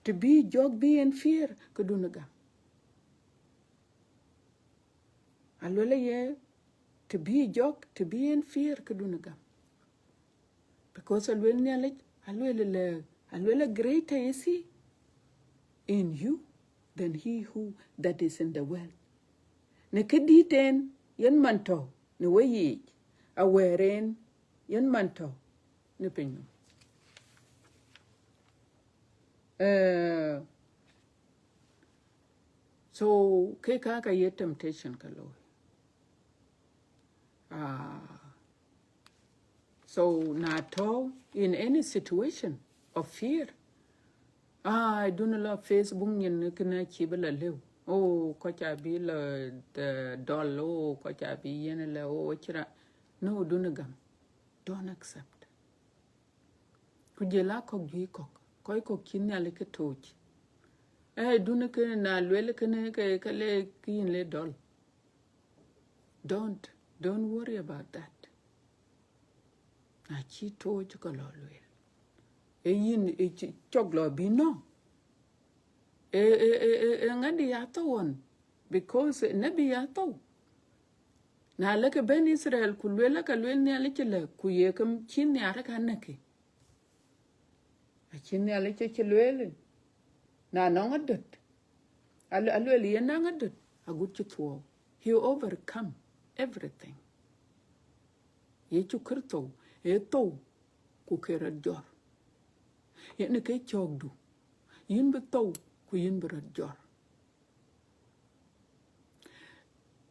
Të bï jɔk bï en fear, ke dun gam. Alueel ye, të bï jɔk, të bï en fear, ke dun gam. Because alueel Nhialic, alueel lɛ, alueel greater is he in you than he who that is in the world. Në kë dït en yen man tɔ̈ në weyiic, awɛɛr en yen man tɔ̈ në pinynhom. Eh, so ke ka ka ye temptation ka looi. Ah, so na tɔ̈ in any situation of fear, ah, dun la Facebook nyin kënë cïï bï la lëu. Oh, kɔc abï la, eh, dɔl. Oh, kɔc abï yen lɛ. Oh, cï ra. No, dun gam. Don't accept. Ku jël a kɔ̈k juëc kɔ̈k, kɔc kɔ̈k cï Nhialic ke tooc. Eh, dun ke na lueel kënë ke, ke le ke yïn le dɔl. Don't, don't worry about that. Na cï tooc ke lɔ lueel. Ee yïn, ee cï cɔk lɔ bï nɔ̈k. Ee, ee, ee, ee, ee ŋadï ya thou ɣɔn, because nebi ya thou. Na lëkë bɛ̈n Israel, ku lueel, ka lueel Nhialic lë, ku ye ke cï nhiaar ka näkï. Acï Nhialic cï lueel, na nɔŋ adöt, alu-, alueel yen naŋ adöt, agut cï thuɔɔu. He overcome everything. Yecu Kritho ee thou ku ke rɔt jɔr. Yen ke cɔ̈kdu, yïn bï thou ku yïn bï rɔt jɔr.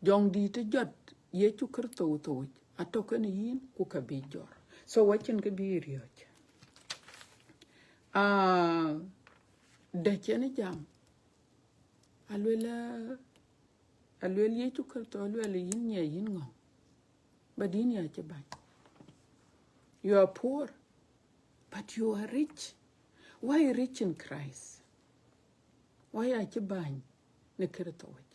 Jɔŋdït ë jɔt Yecu Kritho thouc, atɔ̈ kenë yïn ku ka bï jɔr. So wacïn kë bï riɔ̈c. Ah, dɛ̈ cïn jam. Aluel, aluel Yecu Kërtho, aluel yïn nyiɛc yïn ŋɔ̈ŋ, but yïn ya cï bäny. You are poor, but you are rich. Why rich in Christ? Why ya cï bäny në Kërtho yic?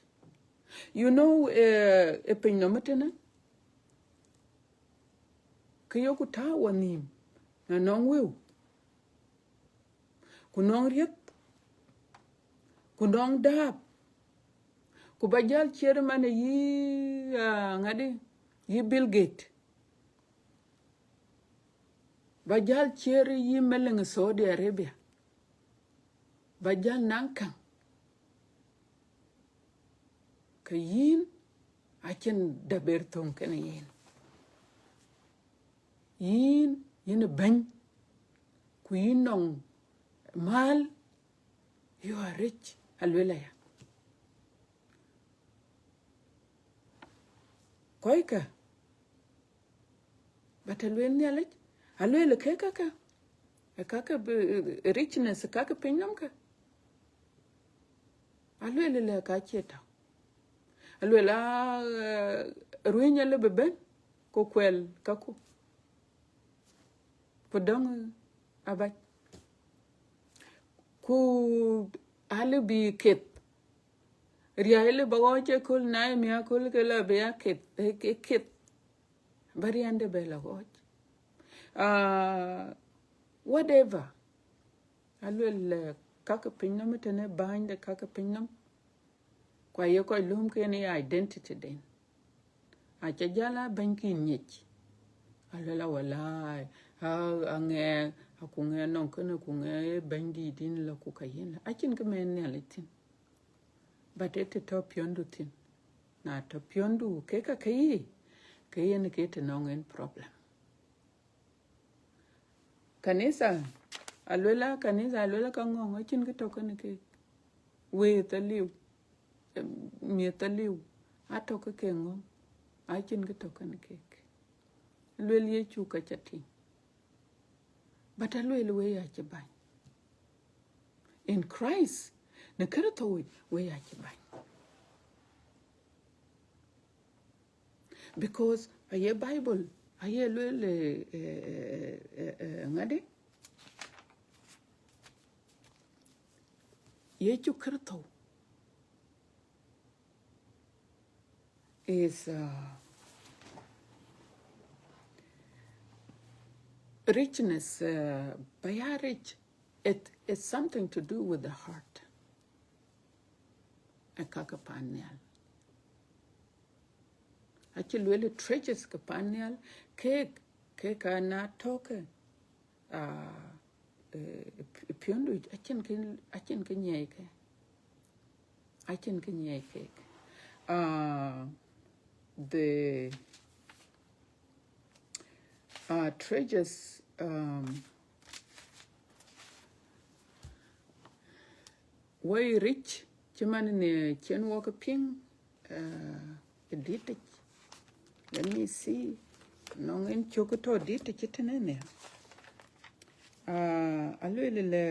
You know, eh, ë piny nɔm ëtënë, kë yoku tääu wa nhïïm, na nɔŋ wëu, ku nɔŋ rieth, ku nɔŋ dahab, ku ba jäl ciɛɛr man yï, ah, ŋadï, yï Bill Gates, ba jäl ciɛɛr yï meleŋ Saudi Arabia, ba jäl naŋ käŋ, ke yïn acïn dɛ̈ bï thöŋ kenë yïn. Yïn, yïn ë bɛ̈ny, ku yïn nɔŋ mäl, you are rich, aluel aya. Kɔckë, but aluel Nhialic, aluel ke käkë, ë käkë bï, richness, ë käkë piny nɔm kë, aluel lɛ ka cie tɔ̈. Aluel a, eh, ruëny alë bï bɛ̈n, ku kuɛl käku, ku dɔ̈ŋ abac, ku alë bï keth. Riäi lë ba ɣɔɔc ëköl, na ye miäk aköl ke la bï ya keth, eh, ke keth. Ba riɛnde bɛ la ɣɔɔc. Ah, whatever. Aluel, eh, käkë piny nɔm ëtënë, bäny de käkë piny nɔm, ku aye kɔc lööm kenë ye identity den. Aca jäl a bɛ̈ny kï nyic. Aluel a walai, a, aŋɛ, aku ŋɛ nɔŋ kënë, ku ŋɛ bɛ̈nydït yïn la, ku ka yïn la. Acïn kë mɛn Nhialic thïn. But ë të tɔ̈ piɔ̈ndu thïn. Na tɔ̈ piɔ̈ndu ke ka ke yï, ke yen ke të nɔŋ en problem. Kanitha, aluel a kanitha, aluel a ka ŋɔ̈ŋ, acïn kë tɔ̈ kenë kek. Wëëth aliu, em, miëth aliu, atɔ̈ ke ke ŋɔ̈ŋ, acïn kë tɔ̈ kenë kek. Luel Yecu ka ca tïŋ. But aluel we ya cï bäny. In Christ, në Kërtho yic, we ya cï bäny. Because aye Bible, aye luel, eh, eh, eh, eh, eh, ŋadï? Yecu Kërtho is, uh, richness, uh, ba ya rich, it is something to do with the heart. Ë käkë pan nhial. Acï luel treasures ke pan nhial, kek, kek ana tɔ̈ ke, ah, eh, pi-, piɔ̈ndu, acïn kë, acïn kë nyiɛc ke. Acïn kë nyiɛc kek. Ah, the, ah, treasures, um, woi rich, cï man në cïn wɔ ke piŋ, uh, ë dïtic. Let me see. Nɔŋ en cök tɔ̈ dïtic tënë në. Ah, aluel lɛ,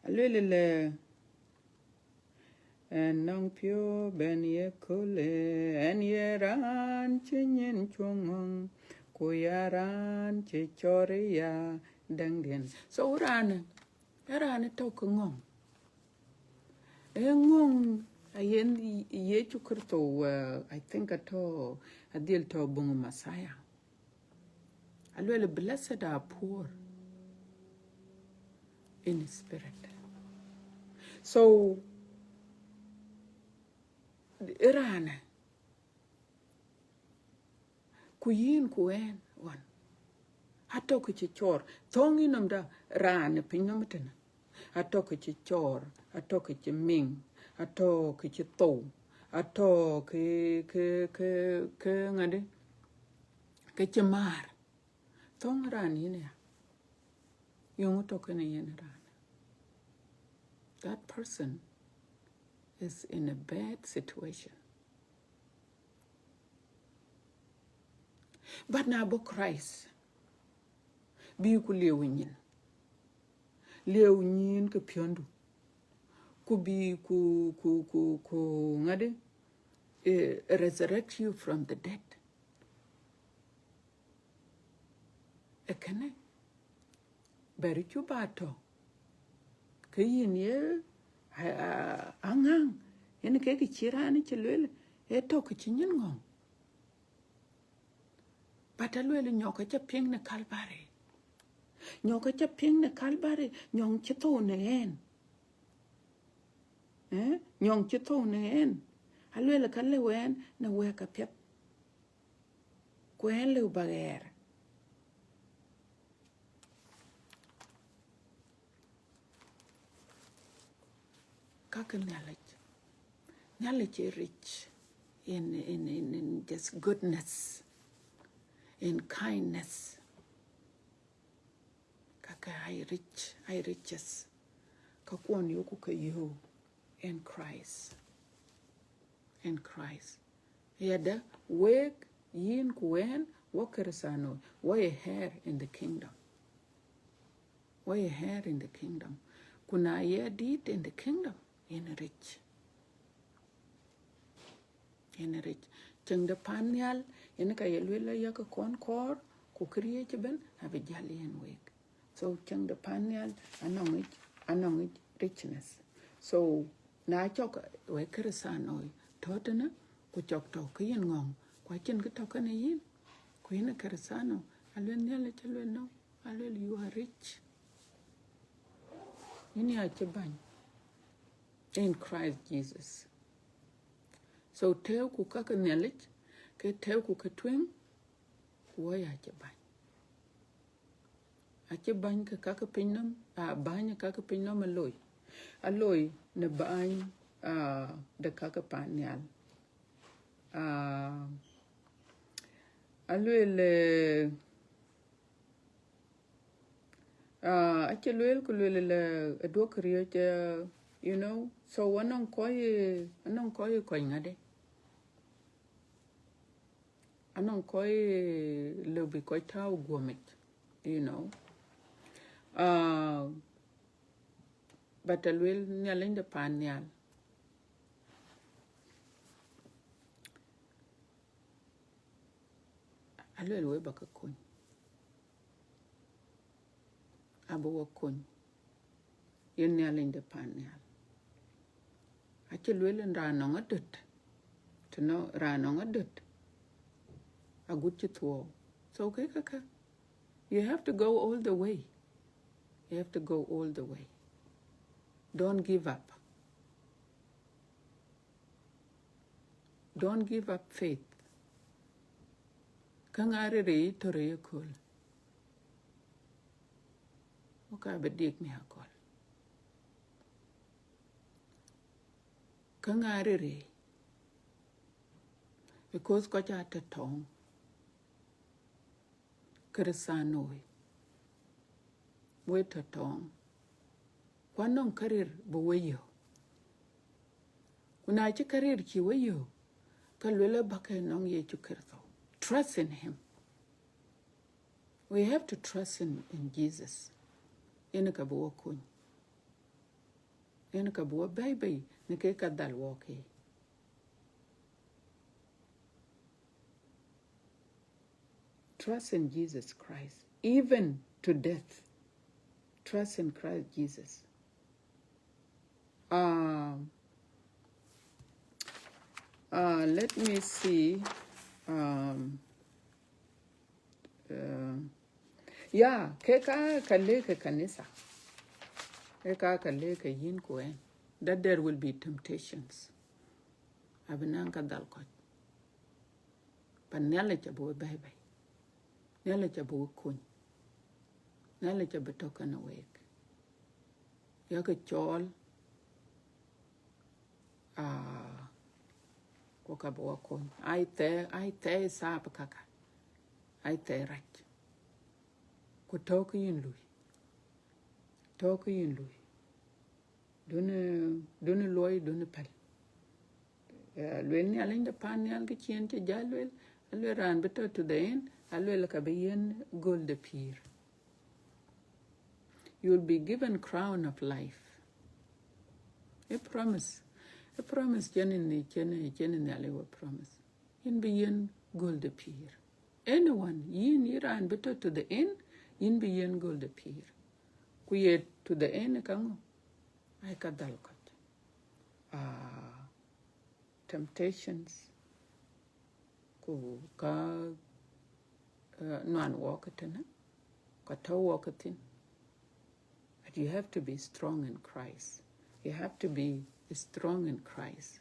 aluel lɛ, ɛn nɔŋ piɔ̈u bɛ̈n ye köölë, ɛn ye raan cï nyin cuɔ̈ŋ ŋɔ̈ŋ, ku ya raan cï cɔɔr ya däŋdiɛn. So raan, ë raan tɔ̈ ke ŋɔ̈ŋ. Ë ŋɔ̈ŋ ayen Yecu Kërtho, uh, I think atɔ̈, adhil tɔ̈ buŋ Messiah. Aluel, "Blessed are poor in spirit." So, ë raanë, ku yïn ku ɛn ɣɔn, atɔ̈ kë cï cɔɔr. Thöŋ yï nɔm da raan ë piny nɔm tënë. Atɔ̈ kë cï cɔɔr, atɔ̈ kë cï miŋ, atɔ̈ kë cï thou, atɔ̈ kë, kë, kë, kë ŋadï, kë cï määr. Thöŋ raan yïn ya. Yöŋ tɔ̈ kenë yen raan. That person is in a bad situation. But na bɔ̈ Christ, bï ku lieu nyin. Lieu nyin ke piɔ̈ndu. Ku bï, ku, ku, ku, ku ŋadï, eh, resurrect you from the dead. Ee kënë, bɛ̈r cuk ba tɔ̈, ke yïn ye, a, a, aŋäŋ, yen kë cï raan cï lueel, ee tɔ̈ kë cï nyin ŋɔ̈ŋ. But alueel nyɔk aca piŋ në Calvary. Nyɔk aca piŋ në Calvary, nyɔŋ cï thou në ɣɛn. Eh? Nyɔŋ cï thou në ɣɛn. Alueel ka lëu ɣɛn në wɛ̈ɛ̈k apiɛth. Ku ɣɛn lëu ba ɣɛɛr. Ka ke Nhialic. Nhialic ee rich in, in, in, in just goodness, in kindness. Ka ke aa rich, aa riches. Ka kuɔn yoku ke yöök in Christ. In Christ. Yada, wek, yïn ku ɣɛn, wɔ Kërëthänooi, wɔ ye heir in the kingdom. Wɔ ye heir in the kingdom. Ku na ye dït in the kingdom, yen rich. Yen rich. Cieŋ de pan nhial, yen ka ye lueel la yak kɔn kɔɔr, ku këriëëc ëbën, abï jäl yen wek. So cieŋ de pan nhial, anɔŋ yic, anɔŋ yic richness. So na cɔk wek Kërëthänooi tɔ̈ tënë, ku cɔk tɔ̈ ke yïn ŋɔ̈ŋ, ku acïn kë tɔ̈ kënë yïn, ku yïn ë Kërëthäno, alueel Nhialic, alueel no, alueel you are rich. Yïn ya cï bäny in Christ Jesus. So tɛ̈ɛ̈uku ka ke Nhialic, ke tɛ̈ɛ̈uku ke tueŋ, ku wɔ ya cï bäny. Acï bäny ke ka ke pinynhom, a bäny ka ke pinynhom aloi. Aloi në bäny, ah, de ka ke pan nhial. Ah, alueel, eh, ah, acï lueel ku lueel la, eh, duɔ̈k riɔ̈c, eh, you know, so anɔŋ kɔc, anɔŋ kɔc kɔc ŋadë. Anɔŋ kɔc lëu bï kɔc tääu guɔ̈mic, you know. Ah, but alueel Nhialic de pan nhial. Alueel wek ba ke kony. Abï wɔ kony. Yen Nhialic de pan nhial. Acï lueel yen raan nɔŋ adöt. Të nɔŋ raan nɔŋ adöt, agut cï thuɔɔu. So ke kaka, you have to go all the way. You have to go all the way. Don't give up. Don't give up faith. Käŋ aa rëër ë tɔ̈ rëër ëkööl. Wok abï dik miäk akööl. Käŋ aa rëër ë, because kɔc aa tɔ̈ tɔŋ. Kërëthänooi, we tɔ̈ tɔŋ. Ku anɔŋ kärir bï we yök. Ku na cï kärir cï we yök, ka lueel ë bäk ë nɔŋ Yecu Kërtho. Trust in him. We have to trust in, in Jesus. Yen ka bï wɔ kony. Yen ka bï wɔ bɛ̈i bei në kë ka dhal wɔ ke. Trust in Jesus Christ, even to death. Trust in Christ Jesus. Um, uh, let me see. Um, uh, yeah, ke ka, ka lëk ë kanitha. Ke ka, ka lëk ë yïn ku ɣɛn. That there will be temptations. Abï naŋ ka dhal kɔc. But Nhialic abï we bɛ̈i bei. Nhialic abï we kony. Nhialic abï tɔ̈ kenë week. Yakë cɔɔl, ah, ku ka bï wɔ kony. Ai thɛɛr, ai thɛɛr ë thaap kaka. Ai thɛɛr rac. Ku tɔ̈ kë yïn lui. Tɔ̈ kë yïn lui. Duɔ̈në, duɔ̈në luɔi, duɔ̈në päl. Eh, lueel Nhialic de pan nhial kë cï yen cï jäl lueel, alueel raan bï tɔ̈ to the end, alueel ka bï yiën göl de pïïr. You will be given crown of life. Ë promise. Ë promise cïn ë, cïn ë, cïn ë Nhialic we promise. Yïn bï yiën göl de pïïr. Anyone, yïn, yï raan bï tɔ̈ to the end, yïn bï yiën göl de pïïr. Ku ye to the end ka ŋö? Ai ka dhal kɔc. Ah, temptations, ku ka, eh, nuan wɔk tënë, ka tɔ̈ wɔk thïn. But you have to be strong in Christ. You have to be strong in Christ.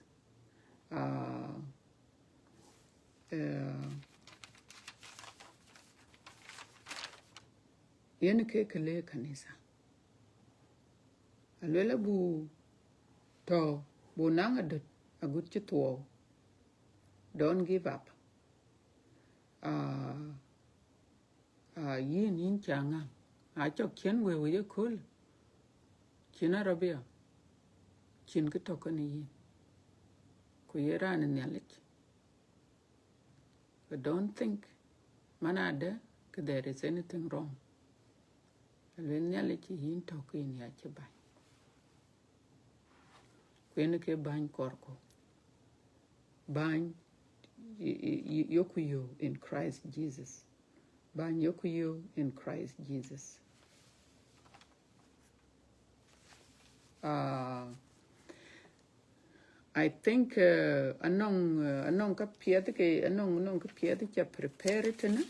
Uh, uh, yen ke kë le kanitha. Aluel abu tɔ̈, bu naŋ adöt agut cï thuɔɔu. Don't give up. Ah, ah, yïn, yïn ca ŋaŋ. Acɔk cïn wëu ye kööl. Cïn arabia. Cïn kë tɔ̈ kënë yïn. Ku ye raan ë Nhialic. But don't think, man adë, kë there is anything wrong. Aluel Nhialic yïn tɔ̈ ke yïn ya cï bäny. Ku yen ke bäny kɔɔrku. Bäny, y-, y-, y-, yoku yök in Christ Jesus. Bäny yoku yök in Christ Jesus. Ah, I think, uh, anɔŋ, uh, anɔŋ ka piɛth ke, anɔŋ, anɔŋ ka piɛth ca prepare tënë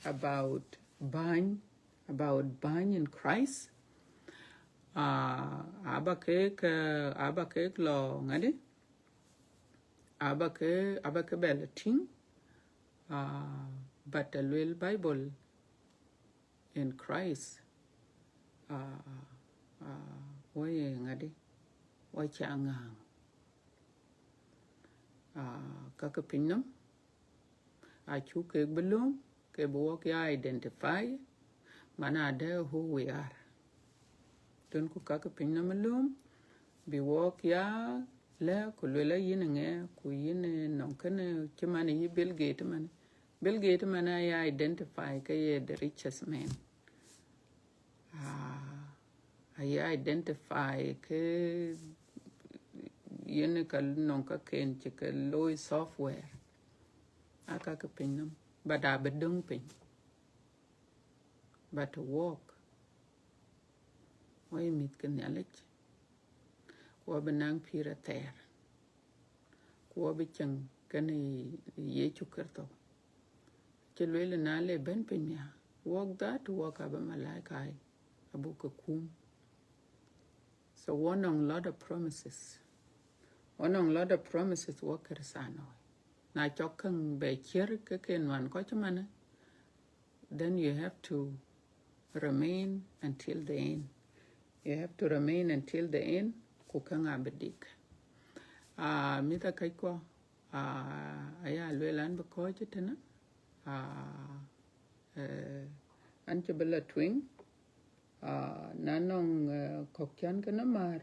about bäny, about bäny in Christ. Ah, aba kek, uh, aba kek lɔ ŋadï? Aba ke, aba ke bɛ lɔ tïŋ. Ah, but aluel Bible in Christ, ah, ah, wɔ ye ŋadï? Wɔ ca ŋaŋ. Ah, ka ke pinynhom, acuk kek bï lööm, ke bï wɔk ya identify, man adë who we are. Tënku ka ke pinynhom lööm, bï wɔk ya lɛ̈k ku luel a yïn ŋɛ, ku yïn, eh, nɔŋ kënë cï man yï Bill Gates man. Bill Gates man aye identify ke ye the richest man. Ah, aye identify ke yen ka nɔŋ ka ken cï ke looi software. Aka ke pinynhom, but abï döŋ piny. But wɔk, wɔ ye mïth ke Nhialic, ku wɔ bï naŋ pïïr athɛɛr, ku wɔ bï cieŋ kenë Yecu Kërtho. Cï lueel na le bɛ̈n piny mia, wɔk that, wɔk abï malaika abuk ke kum. So wɔ nɔŋ lot of promises. Wɔ nɔŋ lot of promises wɔ Kërthiano. Na cɔk käŋ bɛ ciɛ̈r ke ke nuan kɔc ëmënë, then you have to remain until the end. You have to remain until the end, ku käŋ abï dik. Ah, mïth akäckuɔ, ah, aya lueel an bï kɔ̈ɔ̈c tënë, ah, eh, an cï bï lɔ tueŋ, ah, na nɔŋ, eh, kɔ̈k cän kënë määr,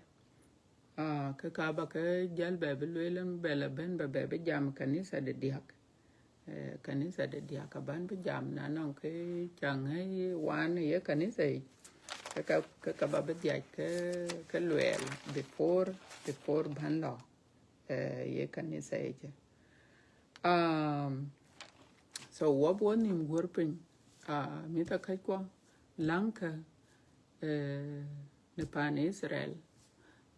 ah, ke ka ba ke jäl bɛ bï lueel, bɛ lɔ bɛ̈n, bɛ bɛ bï jam kanitha de diäk. Eh, kanitha de diäk aban bï jam, na nɔŋ ke ca ŋäi wan ye kanitha yic, ke ka, ke ka ba bï dhiac ke, ke lueel before, before ban lɔ, eh, ye kanitha yic. Um, so wɔ bï wɔ nïïm guɔ̈r piny, ah, mïth akäckuɔ, läŋkë, eh, në paan Israel,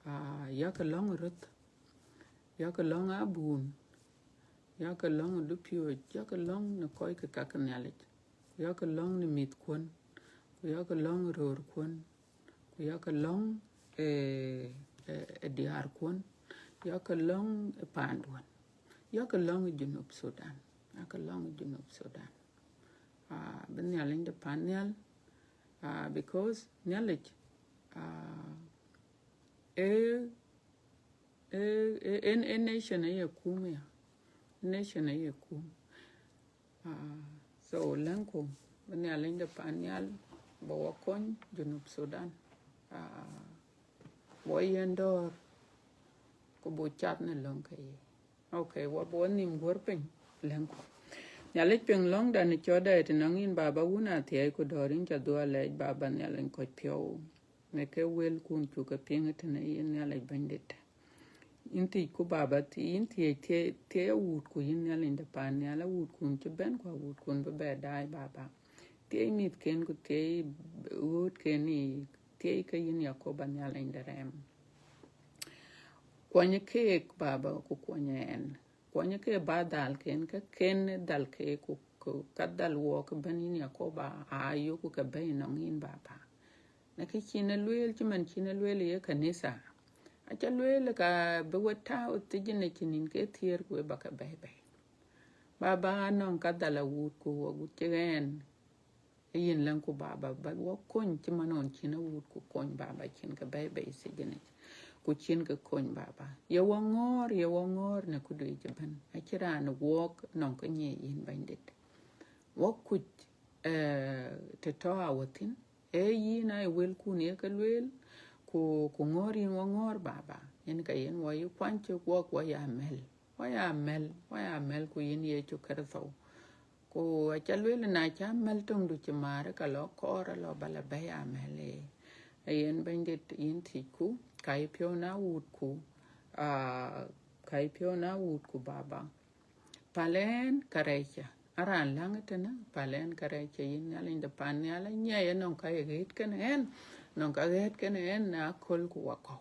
ah, yakë lɔ̈ŋ röth, yakë lɔ̈ŋ abun, yakë lɔ̈ŋ dupiööc, yakë lɔ̈ŋ në kɔc ke ka ke Nhialic, ku yakë lɔ̈ŋ në mïthkuɔ̈n, ku yakë lɔ̈ŋ röörkuɔ̈n, ku yakë lɔ̈ŋ, eh, eh, eh, diäärkuɔ̈n, yakë lɔ̈ŋ, eh, paanduɔ̈n, yakë lɔ̈ŋ Junub Sudan, yakë lɔ̈ŋ Junub Sudan. Ah, bï Nhialic de pan nhial, ah, because Nhialic, ah, e, e, e, e, e nation aye kum ya. Nation aye kum. Ah, so läŋku, bï Nhialic de pan nhial, bï wɔ kony Junub Sudan. Ah, bï wɔ yiɛ̈n dɔ̈ɔ̈r, ku buk cath në löŋ ke ye. Okay, wɔ bï wɔ nïïm guɔ̈r piny, läŋku. Nhialic piŋ lɔ̈ŋda në cɔɔtda ë tënɔŋ yïn Baba, Wun Athiɛɛi ku Dɔ̈ɔ̈r, yïn ca dhuɔ̈k alɛɛc Baba Nhialic kɔc piɔ̈u. Në ke wëlkun cuk ke piŋ ë tënë yïn Nhialic Bɛ̈nydït. Yïn thiëcku Baba, yïn thiëc, thiëc awuutku, yïn Nhialic de paan nhial, awuutkun cï bɛ̈n ku awuutkun bï bɛ daai Baba. Thiëc mïthken ku thiëc ɣöötken, thiëc ke yïn Yakoba Nhialic de rɛɛm. Kuɔny keek Baba ku kuɔny ɛn. Kuɔny ke ba dhalken ke ken dhal ke ku ka dhal wɔk bɛ̈n yïn Yakoba, aa yoku ke bɛ̈i nɔŋ yïn Baba. Në kë cïn e lueel cï man cïn e lueel ye kanitha, aca lueel ka bï we tääu thijin ë cï nïn ke thiëër ku we ba ke bɛ̈i bɛ̈i. Baba, anɔŋ ka dhal awuutku agut cï ɣɛn, yïn lɛ̈ŋku Baba, ba wɔ kony cï man ɣɔn cïn awuutku kony Baba, cïn ke bɛ̈i bɛ̈i thijin ë, ku cïn ke kony Baba. Ye wɔ ŋɔ̈ɔ̈r, ye wɔ ŋɔ̈ɔ̈r në këdu yic ëbɛ̈n, acïn raan wɔk nɔŋ ke nyiëc yïn Bɛ̈nydït. Wɔ kuc, eh, të tɔ̈ awɔ thïn, ee yïn aa wëlkun ye ke lueel, ku, ku ŋɔ̈ɔ̈r yïn wɔ ŋɔ̈ɔ̈r Baba, yen ka yen wɔ yï kuany cök wɔk wɔ ya mɛ̈l, wɔ ya mɛ̈l, wɔ ya mɛ̈l ku yïn Yecu Kërtho. Ku aca lueel na ca mɛ̈l töŋdu cï määr ka lɔ kɔɔr alɔ ba la bɛ̈i amɛ̈l ee. Ee yen Bɛ̈nydït yïn thiëcku, ka yï piɔ̈u na wuutku, aa, ka yï piɔ̈u na wuutku Baba. Pal ɛn kärɛcä, a raan läŋ ëtënë, pal ɛn kärɛcä yïn Nhialic de paan nhial, anyiɛɛi anɔŋ ka ye ɣet kenë ɛn, nɔŋ ka ɣet kenë ɛn në aköl ku wakɔ̈u.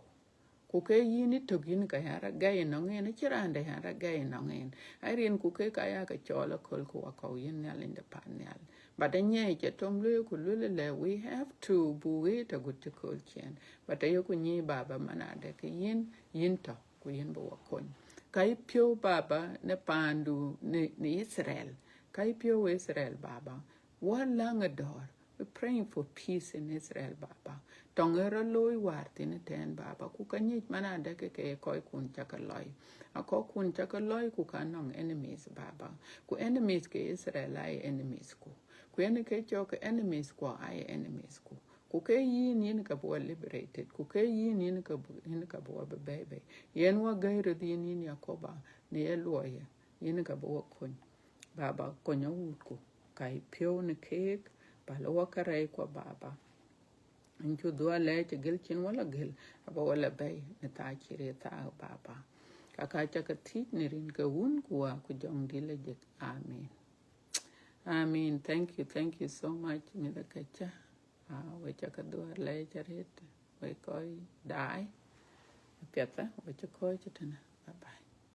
Ku ke yïn ë tök yïn ka ya rɔt gɛi nɔŋ en, acïn raan de ya rɔt gɛi nɔŋ en. Ai rin ku ke ka ya ke cɔɔl aköl ku wakɔ̈u yïn Nhialic de paan nhial. But anyiɛɛi cï tom lueel ku lueel lɛ, we have to buk ɣet agut cï kööl ciɛɛn. But ayeku nyic Baba man adɛ̈ ke yïn, yïn tɔ̈ ku yïn bï wɔ kony. Ka yï piɔ̈u Baba në paandu në, në Israel. Ka yï piɔ̈u Israel Baba. Wɔ läŋ ë dɔ̈ɔ̈r. We praying for peace in Israel Baba. Tɔŋ ë rɔt looi wäär thïn ëtɛ̈ɛ̈n Baba. Ku ka nyic man adɛ̈ ke ke kɔckun ca ke lɔi. A kɔckun ca ke lɔi ku ka nɔŋ enemies Baba. Ku enemies ke Israel aa ye enemies ku. Ku yen ke cɔk enemies kuɔ aa ye enemies ku. Ku ke yïn, yïn ka bï wɔ liberated. Ku ke yïn, yïn ka bï, yïn ka bï wɔ bï bɛ̈i bɛ̈i. Yen wɔ gäi röt yïn, yïn Yakoba, në ye luɔiyë, yïn ka bï wɔ kony. Baba, kony awuutku, ka yï piɔ̈u në keek, pal wɔ kärɛckuɔ Baba. Yïn cu dhuɔ̈k lɛɛc cï gël cïn wala gël, aba wala bɛ̈i në thaa cï rëër thaa Baba. Ka ka ca ke thiëc në rin ke Wun ku Wä ku Jɔŋdït Lajik. Amen. Amen. Thank you, thank you so much, mïth ke cä. Ah, we ca ke dhuɔ̈k lɛɛc arëët, we kɔc daai. Apiɛth, we cï kɔc tënë.